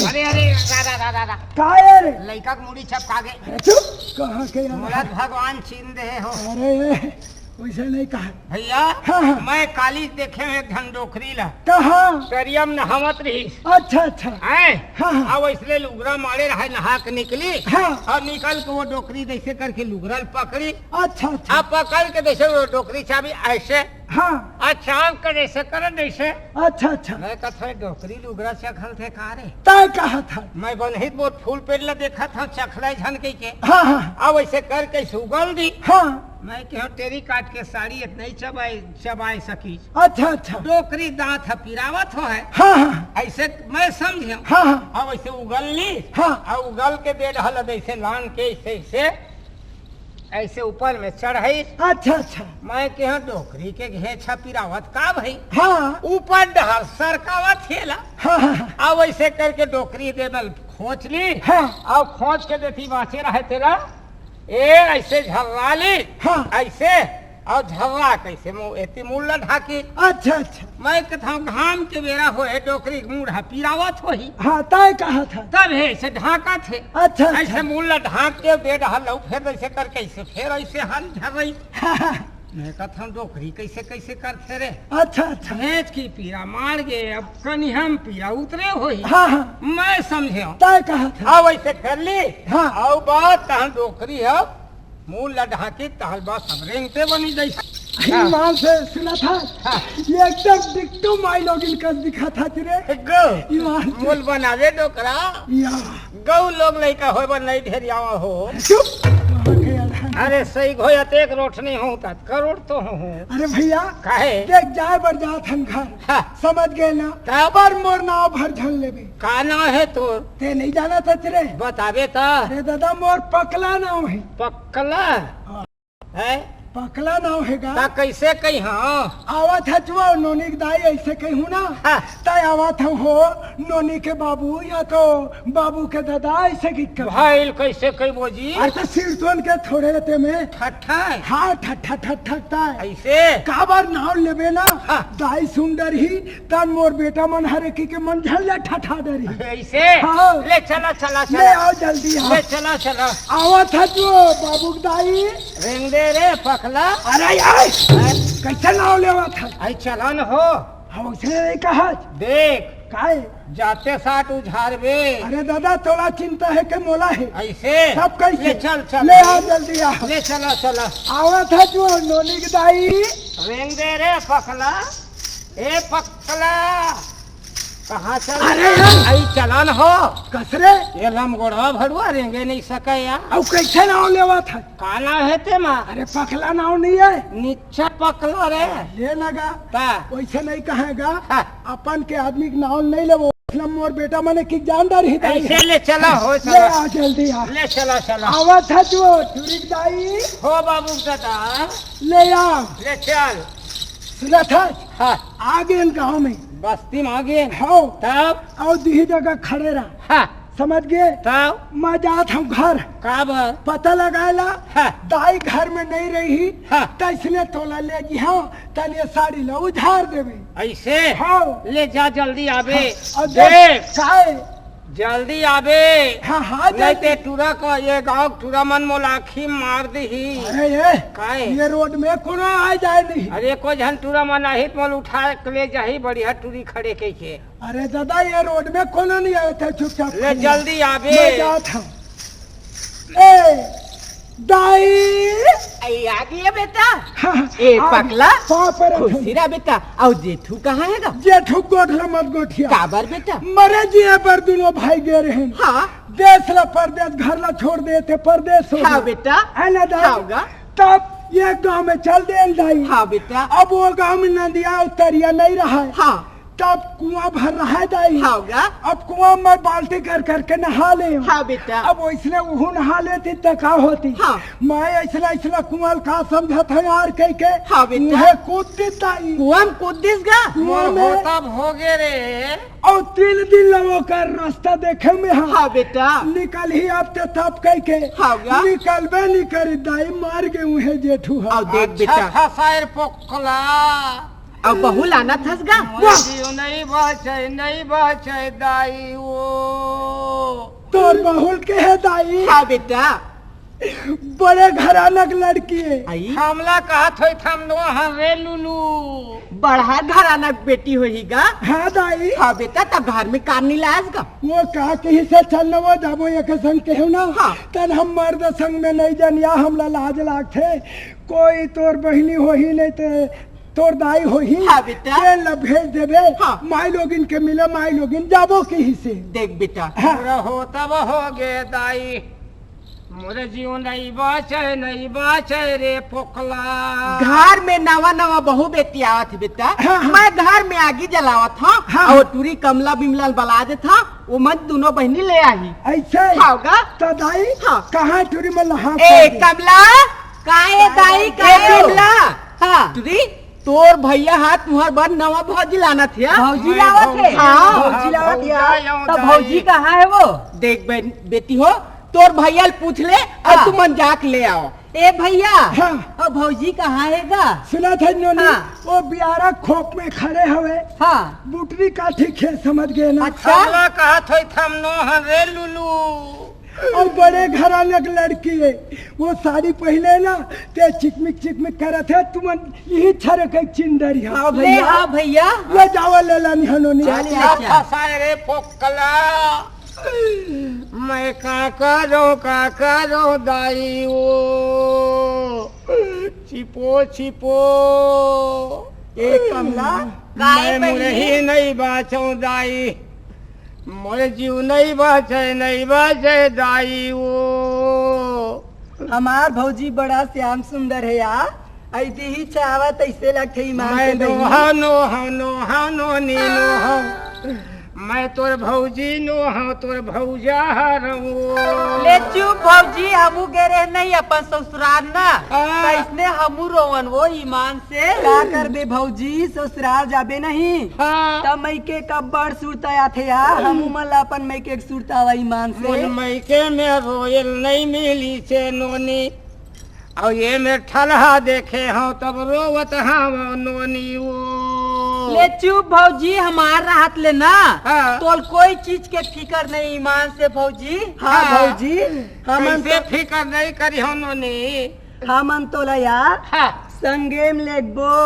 अरे, अरे, रा, रा, रा, रा, रा। काहे रे? लइका के मुड़ी चपका गे। अरे चुप, कहाँ के यार? मोला भगवान चीन दे हो। अरे, वैसे नहीं कहा। भैया, हाँ, हाँ। मैं काली देखे हूँ एक झन डोकरी ला। कहाँ? तरिया म नहावत रहिस। अच्छा, अच्छा। हैं? हाँ, हाँ। अब इसलिए लुगरा मारे रहे, नहा के निकली। हाँ। और निकल के वो डोकरी जैसे करके लुगरा ल पकड़ी। अच्छा, अच्छा। अब पकड़ के जैसे वो डोकरी चाबी ऐसे। हाँ। अचानक के जैसे करे जैसे। अच्छा, अच्छा। मैं कहा था, "डोकरी लुगरा चखल थे का रे?" तय कहा था। मैं बनहित बहुत फूल पेड़ ला देखा था, चखले झन कही के। हाँ, हाँ। अब ऐसे करके सुगल दी। हाँ। मैं कहो, "टेरी काट के साड़ी इतना ही चबाए, चबाए सकी।" अच्छा, अच्छा। डोकरी दांत ह पिरावत हो है। हाँ, हाँ। ऐसे मैं समझे। हाँ, हाँ। अब ऐसे उगल ली। हाँ। अब उगल के दे रहल है, ऐसे लान के, ऐसे, ऐसे, ऐसे ऊपर में चढ़ाई। अच्छा, अच्छा। मैं कहो, "डोकरी के घेछा पिरावत का भाई?" हाँ। ऊपर डहर सरकावत हेला। हाँ, हाँ, हाँ। अब ऐसे करके डोकरी दे दल खोच ली। हाँ। अब खोच के देती बाँचे रहे तेला। ए, ऐसे झर्रा ली, हाँ। ऐसे, और झर्रा कैसे मुँह, एती मुड़ ला ढाकी। अच्छा, अच्छा। मैं कथौं घाम के बेरा होए, डोकरी के मुड़ ह पिरावत होही। हाँ, तय कहा था। तब हे, ऐसे ढाका थे। अच्छा, अच्छा। ऐसे मुड़ ला ढाक के बेरा हल, फिर ऐसे करके ऐसे, फिर ऐसे हल झर्रई। हाँ, हाँ। मैं कथौं डोकरी कैसे, कैसे करथे रे? अच्छा, अच्छा। भेज की पीरा मार गे, अब कनिहम पीरा उतरे होही। हाँ, हाँ। मैं समझे। तय कहा था। अब ऐसे कर ली। हाँ। अब बात तहन डोकरी हो, मुँह ला ढाकी तहल बस अब रेंगते बनी जैसा। ईमान से सुना था। हाँ। ये एकदम डिट्टो माई लोगिन कस दिखा था तेरे। गौ। ईमान से। मोल बनावे डोकरा। या। गौ लोग लइका होए बर नहीं ढेरियावा हो। चुप। कहाँ के यार? अरे सही घोय अतेक रोठ नहीं हो तात, करोड़ तो हो, हो। अरे भैया, काहे? देख जाए बर जात हन घर। हाँ। समझ गए ना? काबर मोर नाव भर झन लेबे। का नाव हे तोर? ते नहीं जाना था तेरे? बताबे ता। अरे दादा, मोर पकला नाव हे। पकला? हाँ। हैं? पकला नाव हे गा। ता कैसे कही हाँ? आवत हच वो नोनी के दाई ऐसे कहूँ ना। हाँ। ता आवत हूँ हो नोनी के बाबू या तो बाबू के दादा ऐसे की कर। भाई कैसे कही वो जी? अरे तो सिरतोन के थोड़े ते में। ठट्ठा है? हाँ, ठट्ठा, ठट्ठा, ठट्ठा है। ऐसे? काबर नाव लेबे ना? हाँ। दाई सुन डरही, तन मोर बेटा मन हरे की के मन झन ले ठठा डरही। ऐसे? हाँ। ले चला, चला, ले चला। आओ जल्दी आओ। ले चला, चला। आवत हच वो बाबू के दाई। रेंग दे रे पकला। अरे यार, हैं? कैसे नाव लेवा था? आई चला न हो। हम उसे नहीं कहा। देख। काय? जाते साथ उझार बे। अरे दादा, तोला चिंता हे के मोला हे? ऐसे? सब कैसे? ले चल, चल। ले आ जल्दी आ। ले चला, चला। आवत हच वो नोनी के दाई। रेंग दे रे पकला। ए पकला, कहाँ चल? अरे यार। आई चला न हो। कस रे? ये लमगोड़वा भड़ुआ रेंगे नहीं सके यार। अब कैसे नाव लेवा था? का नाव हे ते मा? अरे पकला नाव नहीं है। निच्चा पकला रे। ले ना गा। ता। वैसे नहीं कहेगा। हाँ। अपन के आदमी के नाव नहीं लेबो। मतलब मोर बेटा मने की जानदार ही दाई ऐसे है। ले चला हो, ले चला। आ जल्दी आ। ले चला, चला। आवत हच वो टुरिक दाई। हो बाबू दादा। ले आ। ले चल। सुनत हस? हाँ। आ गेन गाँव में। बस्ती में आ गेन। हाँ। तब? अउ दिही जगह खड़े रह। हाँ। समझ गे? तब? मैं जात हँव घर। काबर? पता लगाए ला। हाँ। दाई घर में नइ रही। हाँ। त इसने तोला ले जी, हाँ, तने साड़ी ला उधार देबे। अइसे? हाँ। ले जा, जल्दी आबे। हाँ। अउ देख, देख। काय? जल्दी आबे। हाँ, हाँ, नइ जल्दी। ते टूरा का, ये गाँव के टूरा मन मोला आँखी मार दिही। अरे ये, काय? ये रोड में कोनो आ जाए नहीं। अरे कोई झन टूरा मन आही त मोला उठा के ले जाही, बढ़िया टूरी खड़े कहिके। अरे दादा, ये रोड में कोनो नहीं आए थे, चुपचाप ले खड़े। जल्दी आबे। मैं जात हँव। ए, दाई। आई आ गई है बेटा। हाँ, ए, आ, पकला। पाँव परत हँव। खुशी रह बेटा। अउ जेठू कहाँ हे गा? जेठू गोठ ला मत गोठिया। काबर बेटा? मरे जिए बर दुनों भाई गे रहेन। हाँ। देश ला परदेस, घर ला छोड़ दे थे परदेस हो हाँ गए। बेटा। है ना दाई? हाँ गा। तब ये गाँव में चल देन दाई। हाँ बेटा। अब वो गाँव में नदिया अउ तरिया नहीं रहा है। हाँ। तब कुआँ भर रहा है दाई। हाँ गा। अब कुआँ में बाल्टी कर करके नहा ले। हाँ बेटा। अब वइसने उहू नहा लेती त का होती? हाँ। मैं अइसना अइसना कुआँ ल का समझत हँव यार कहिके। हाँ बेटा। उहे कूद दिस दाई। कुआँ में कूद दिस गा? कुआँ में। होता भोगे रे। अउ तीन दिन ला ओकर रास्ता देखे में हाँ। हाँ बेटा। निकलही अब ते तब कहिके। हाँ गा। निकलबे नइ करी दाई, मर गे उहे जेठू ह। अउ देख अच्छा बेटा। खसायर पोकला। अउ बहू लानत हस गा? मोर जीव नइ बाँचय, नइ बाँचय दाई वो। तोर बहू ल के हे दाई? हाँ बेटा। बड़े घराना के लड़की हे। आई? हमला कहत होई थम नोहन रे लुलू। बड़हर घराना के बेटी होही गा? हाँ दाई। हाँ बेटा, त घर में काम नइ लायस गा? वो का कहिस हे चल न वो जाबो एक संग केहेंव ना। हाँ। तब हम मर्द संग में नइ जनिया, हमला लाज लागथे। कोई तोर बहिनी होही नइ ते तोर दाई होही, हाँ बेटा। तेन ला भेज देबे। हाँ। माई लोगिन के मिले, माई लोगिन जाबो कहिस हे। देख बेटा। हाँ। रहो तब हो गे दाई, मोर जीव नइ बाँचय, नइ बाँचय रे पोकला। घर में नवा नवा बहू बेटी आवत हे बेटा, हाँ, हाँ। मैं घर में आगी जलावत हँव, हाँ, अउ हाँ। टूरी कमला बिमला ल बला देत हँव, वो मन दुनों बहिनी ले आही। अइसे? हाँ गा। त दाई, हाँ। कहाँ टूरी मन ला हाँ ए, कर दे? कमला, का ए दाई, का ए ए? कमला, हाँ। टूरी, तोर भइया हा तुँहर बर नवा भौजी लानत हे। भौजी लावत हे? हाँ। भौजी लावत हे। भौजी आयो त भौजी दाई। कहाँ हे वो? देख बे-, बेटी हो, तोर भइया ल पूछ ले अउ हाँ। तुमन जाके ले आओ। ए भइया, हाँ। अउ भौजी कहाँ हे गा? सुनत हस नोनी, हाँ। वो बियारा खोप में खड़े हवे। हाँ। बुटरी काठी खेत समझ गे ना। अच्छा। हमला कहत होई थम नोहन रे लुलू। अउ बड़े घराना के लड़की हे, वो साड़ी पहिने ना, ते चिकमिक चिकमिक करत हे, तुमन इही छरक के चिंदरिया। हाँ ले भइया। हाँ भइया। ले जावा ले लानी हनोनी। चल, अच्छा, ले चल। फसाए रे पोकला। मैं का करों, का करों दाई वो। छिपो, छिपो। ए कमला, काय मैं बहिनी? मुरही नइ बाँचों दाई। मोर जीव नइ बाँचय, नइ बाँचय दाई वो। हमार भौजी बड़ा श्याम सुंदर हे यार, अइती ही चाहवत अइसे लगथे ईमान से मैं बहिनी। नोहँव, नोहँव, नोहँव, नोनी नोहँव। मैं तोर भौजी नोहँव, तोर भौजा हरँव वो। ले चुप भौजी, हमू गे रहेन नहीं अपन ससुरार ना, हाँ। त अइसने हमू रोवन वो ईमान से। का करबे भौजी, ससुरार जाबे नहीं? हाँ। त मइके के अब्बड़ सुरता आथे यार, हमू मन ला अपन मइके के सुरता आवा ईमान से। मोर मइके में रोयल नइ मिलिस हे नोनी, अउ ये मेर ठलहा देखे हँव तब रोवत हँव नोनी वो। ले चुप भौजी, हमार रहत ले ना, हाँ। तोल कोई चीज के फिकर नहीं ईमान से भौजी। हाँ हाँ। भौजी, हमन कइसे तो फिकर नइ करिहौं नोनी? हमन तोला यार हाँ। संगे म लेगबो,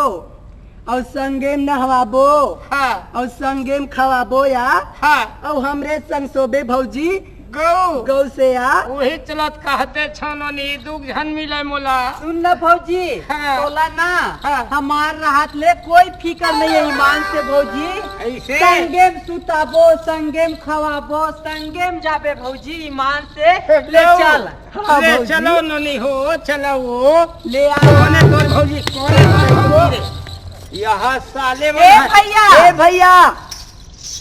अउ संगे म नहवाबो, हाँ। अउ संगे म खवाबो यार, हाँ। अउ हमरे संग सोबे भौजी गऊ। गऊ से यार। उही चलत कहते छो नोनी, दुख झन मिले मोला। सुन न भौजी, हाँ। तोला ना, हाँ। हमार रहत ले कोई फिकर नहीं हे ईमान से भौजी। अइसे? संगे म सुताबो, संगे म खवाबो, संगे म जाबे भौजी ईमान से। ले गऊ। चल। हाँ, ले भौजी। चलो नोनी हो, चलो वो। ले आ। कोने तोर भौजी, कोने तोर भौजी रे? यहाँ साले ए वाला। भैया। ए भैया।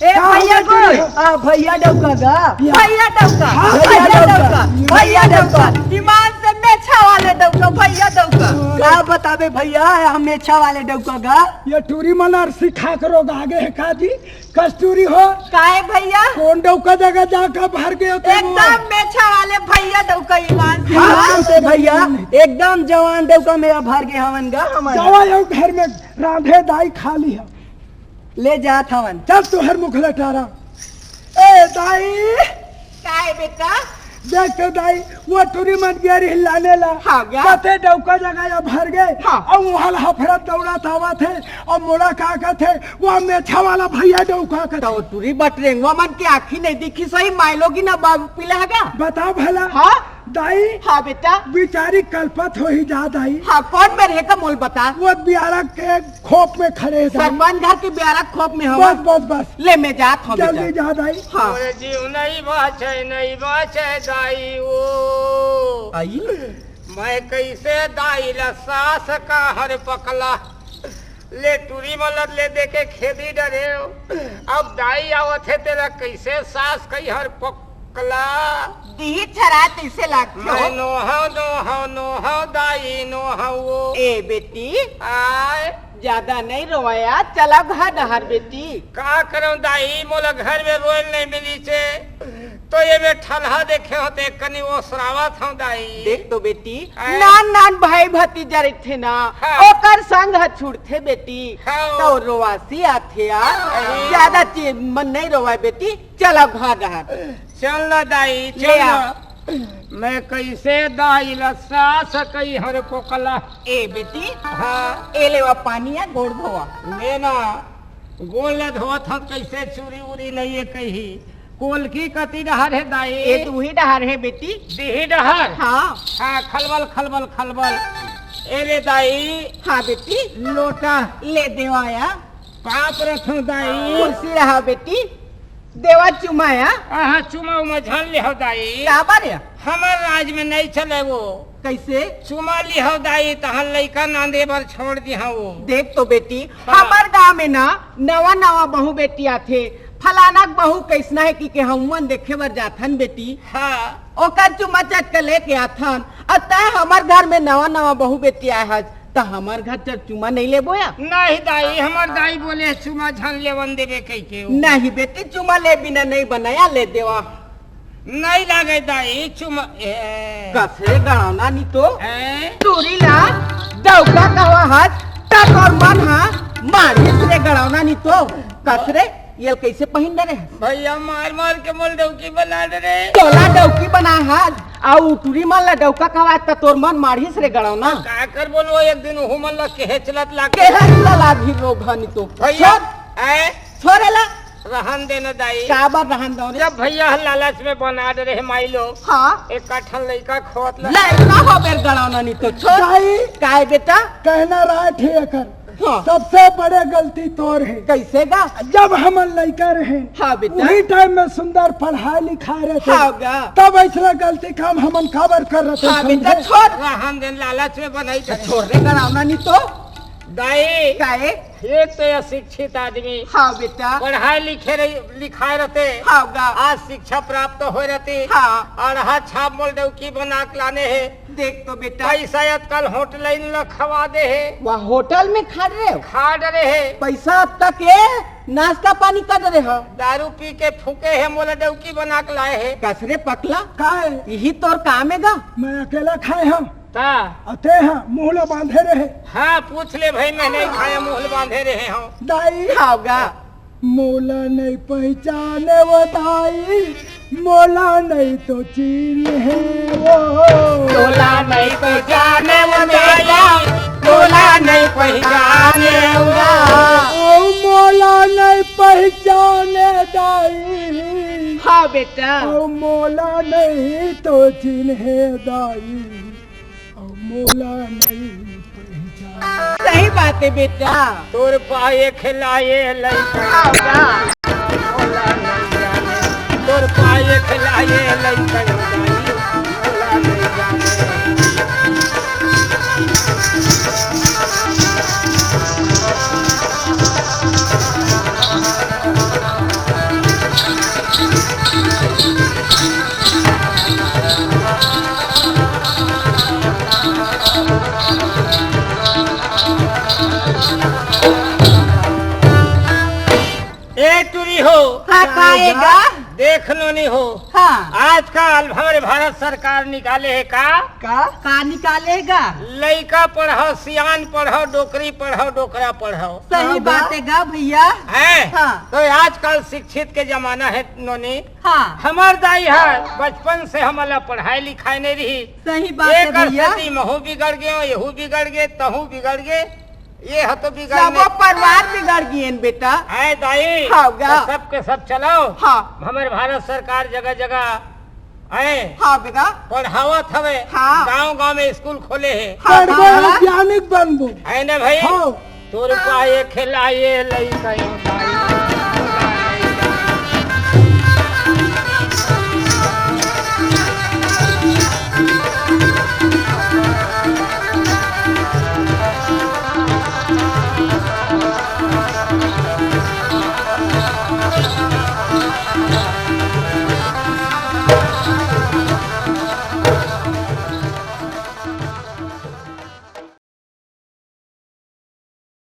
ए का भैया हो गो। गया? आ, भैया डौका गा। या। भैया डौका। हाँ, भैया भैया डौका। डौका। भैया डौका। ईमान से मैं अच्छा वाले डौका, भैया डौका। का बताबे भैया, हम मेछा वाले डौका गा। ये टूरी मन अरसी खा के रोगा गे हे का जी? कस टूरी हो? काहे भैया? कोन डौका जगह जाके भर गे होते वो? एकदम मेछा वाले भैया डौका ईमान से। हाँ, से भैया, एकदम जवान डौका में भर गे हवन गा हमन। जावा यो घर में रांधे दाई खा लिहा। ले जात हवन। चल तुहर मुख लटारा। ए दाई। काय बेटा? देख तो दाई, वो टूरी मन गे रिहिस लाने ला। हाँ, गा। कते डौका जगह या भर गे। हाँ। अउ उहाँ ला हफरत दौड़त आवत हे। अउ मोला का कथे, वो मेछा वाला भैया डौका कथे। तो टूरी बटरेंगवा मन के आँखी नहीं दिखी सही, मायलो की ना बाबू पिला गा। बता भला। हाँ? दाई। हाँ बेटा। बिचारी कलपत होही जा दाई। हाँ, कोन मेर हे का मोल बता। वो बियारा के खोप में खड़े हे दाई। सरपंच घर के बियारा खोप में हवा। बस, बस, बस। ले, मैं जात हूँ जल्दी बेटा। जा दाई। हाँ। मोर जीव नहीं बाँचे, नहीं बाँचे दाई ओ। आई? मैं कैसे दाई ला सास का हर पकला। ले टूरी मलत ले दे के खेदी डरे हो। अब दाई आवत हे तेला कैसे सास कई हर पकला। दिही छरा तैसे लागथे मैं हो। नोहव, नोहव, नोहव, दाई नोहव वो। ए बेटी, आय। ज्यादा नहीं रोवया, चला घर डहर बेटी। का करम दाई, मोला घर में रोयल नहीं मिली चे। तो ये में ठलहा देखे होते कनी वो सरावत हूँ दाई। देख तो बेटी, आय। नान नान भाई भतीजा रहिथे ना, हाँ। ओकर संग ह छुड़थे बेटी। हाँ। तो रोवासी आथे यार। अरे। ज्यादा चीज मन नहीं रोवाय बेटी, चला घर डहर। चल ना दाई, ले चल आ। ना। मैं कैसे दाई ला सास कई हर कोकला। ए बेटी, हाँ। ए लेवा पानी या गोड़ धोवा। ले ना, गोड़ ला धोवत हन, कैसे चूरी उरी नहीं है कहीं। कोलकी कती डहर है दाई? ए दुही डहर है बेटी। दिही डहर? हाँ। हाँ, खलबल, खलबल, खलबल। ए ले दाई। हाँ बेटी। लोटा। ले देवाया। पाप रखो दाई। खुशी रहा बेटी। देवा चुमाया। आहा, चुमा उमा झन लिहो दाई। काबर या? हमर राज में नहीं चले वो। कैसे? चुमा लिहो दाई, तहां लइका नांदे बर छोड़ दिहा वो। देख तो बेटी, हाँ। हमर गांव में ना नवा नवा बहू बेटी आथे, फलाना के बहू कैसना है कि के हमन देखे बर जाथन बेटी। हाँ। ओकर चुमा चटका लेके आथन, अउ तैं हमर घर में नवा नवा बहू बेटी आए हस, त हमर घर चल चुमा नहीं लेबो या? नहीं दाई, हमर दाई बोले चुमा झन लेवन देबे कहिके ओ। नहीं बेटी, चुमा ले बिना नहीं बनाया, ले देवा। नहीं लागे दाई, चुमा, ए। कस रे गड़ौना नी तो। ए? टूरी ला डौका कहवा हस, त तोर मन हा मारिस रे गड़ौना नी तो। कस रे, ये कैसे पहिन डरे हस? भैया मार मार के मोल डौकी बना डरे। तोला डौकी बना हस, अउ टूरी मन ला डौका कहवा त तोर मन मारिस रे गड़ौना। का कर बोलो, एक दिन उहू मन ला केहे चलत लाग। केहे चला लागी रोग हनी तो। भैया, छोड़। ए? छोड़ एला। रहन दे न दाई। काबर रहन दो रे? जब भैया ह लालच में बना डरे हे माई लोग। हाँ। एक ठन लइका खोत ल। लइका हो बेर गड़ौना नी तो छोड़। दाई। काय बेटा? कहना राइट है एकर। हाँ। सबसे बड़े गलती तोर है। कैसे गा? जब हमन लइका रहे, हाँ बेटा। वही टाइम में सुंदर पढ़ाई लिखाई रहते। हाँ गा। तब ऐसा गलती काम हमन काबर कर रहे हाँ बेटा, समझे? छोड़। रहन दे, लालच में बनाई तो थे। छोड़ रे गड़ौना नी तो। दाई। काय? एक तो ये शिक्षित आदमी। हाँ बेटा। पढ़ाई लिखे रही, लिखाए रहते। हाँ गा। आज शिक्षा प्राप्त हो रहती। हाँ। अड़हा छाप मोल डौकी बना के लाने हे। देख तो बेटा। पैसा आजकल होटल ला खवा दे हे। वह होटल में खा रहे हो? खा डरे हे। पैसा अब तक ये नाश्ता पानी कर रहे हो? दारू पी के फूके हे, मोला डौकी बना के लाए हे। कस रे पकला? काय? यही तोर काम है गा? मैं अकेला खाए हूँ। ता? अते हाँ, मुँह ला बांधे रहे। हाँ, पूछ ले भाई, मैं नहीं खाया, मुँह ला बांधे रहे हूँ। दाई। खाओगा? मोला नहीं पहचाने वो दाई, मोला नहीं तो चीन्हे वो। मोला नहीं पहचाने वो दाई, मोला नहीं पहचाने वो। ओ मोला नहीं पहचाने दाई। हाँ बेटा। ओ मोला नहीं तो चीन्हे दाई। अब मोला नहीं पहचान। सही बात है बेटा। तोर पाए खिलाए लइका। हाँ, का? मोला नहीं जाने। तोर पाए खिलाए लइका। मोला नहीं जाने। हो। हाँ, का हे गा? देख नोनी हो। हाँ। आजकल हमर भारत सरकार निकाले हे का? का? का निकाले हे गा? लइका पढ़व, सियान पढ़व, डोकरी पढ़व, डोकरा पढ़व। सही बात हे गा भैया। हैं? हाँ। तो आजकल शिक्षित के जमाना हे नोनी। हाँ। हमर दाई ह बचपन से हमन ला पढ़ाए लिखाए नइ रही। सही बात हे एकर भैया। सेती महू बिगड़ गेंव, एहू बिगड़ गे, तहू बिगड़ गे, ये ह तो बिगड़ सबो गे। परिवार बिगड़ गियेन बेटा। हैं दाई? हाँ गा। तो सबके सब चलाओ। हाँ। हमर भारत सरकार जगह जगह, हैं? हाँ बेटा। पढ़ावत हवे। हाँ। गांव गांव में स्कूल खोले हे। हाँ, पढ़बो, हाँ। वैज्ञानिक बनबो। है ना भाई? हाँ। तोर पाए खिलाए लइका यो दाई।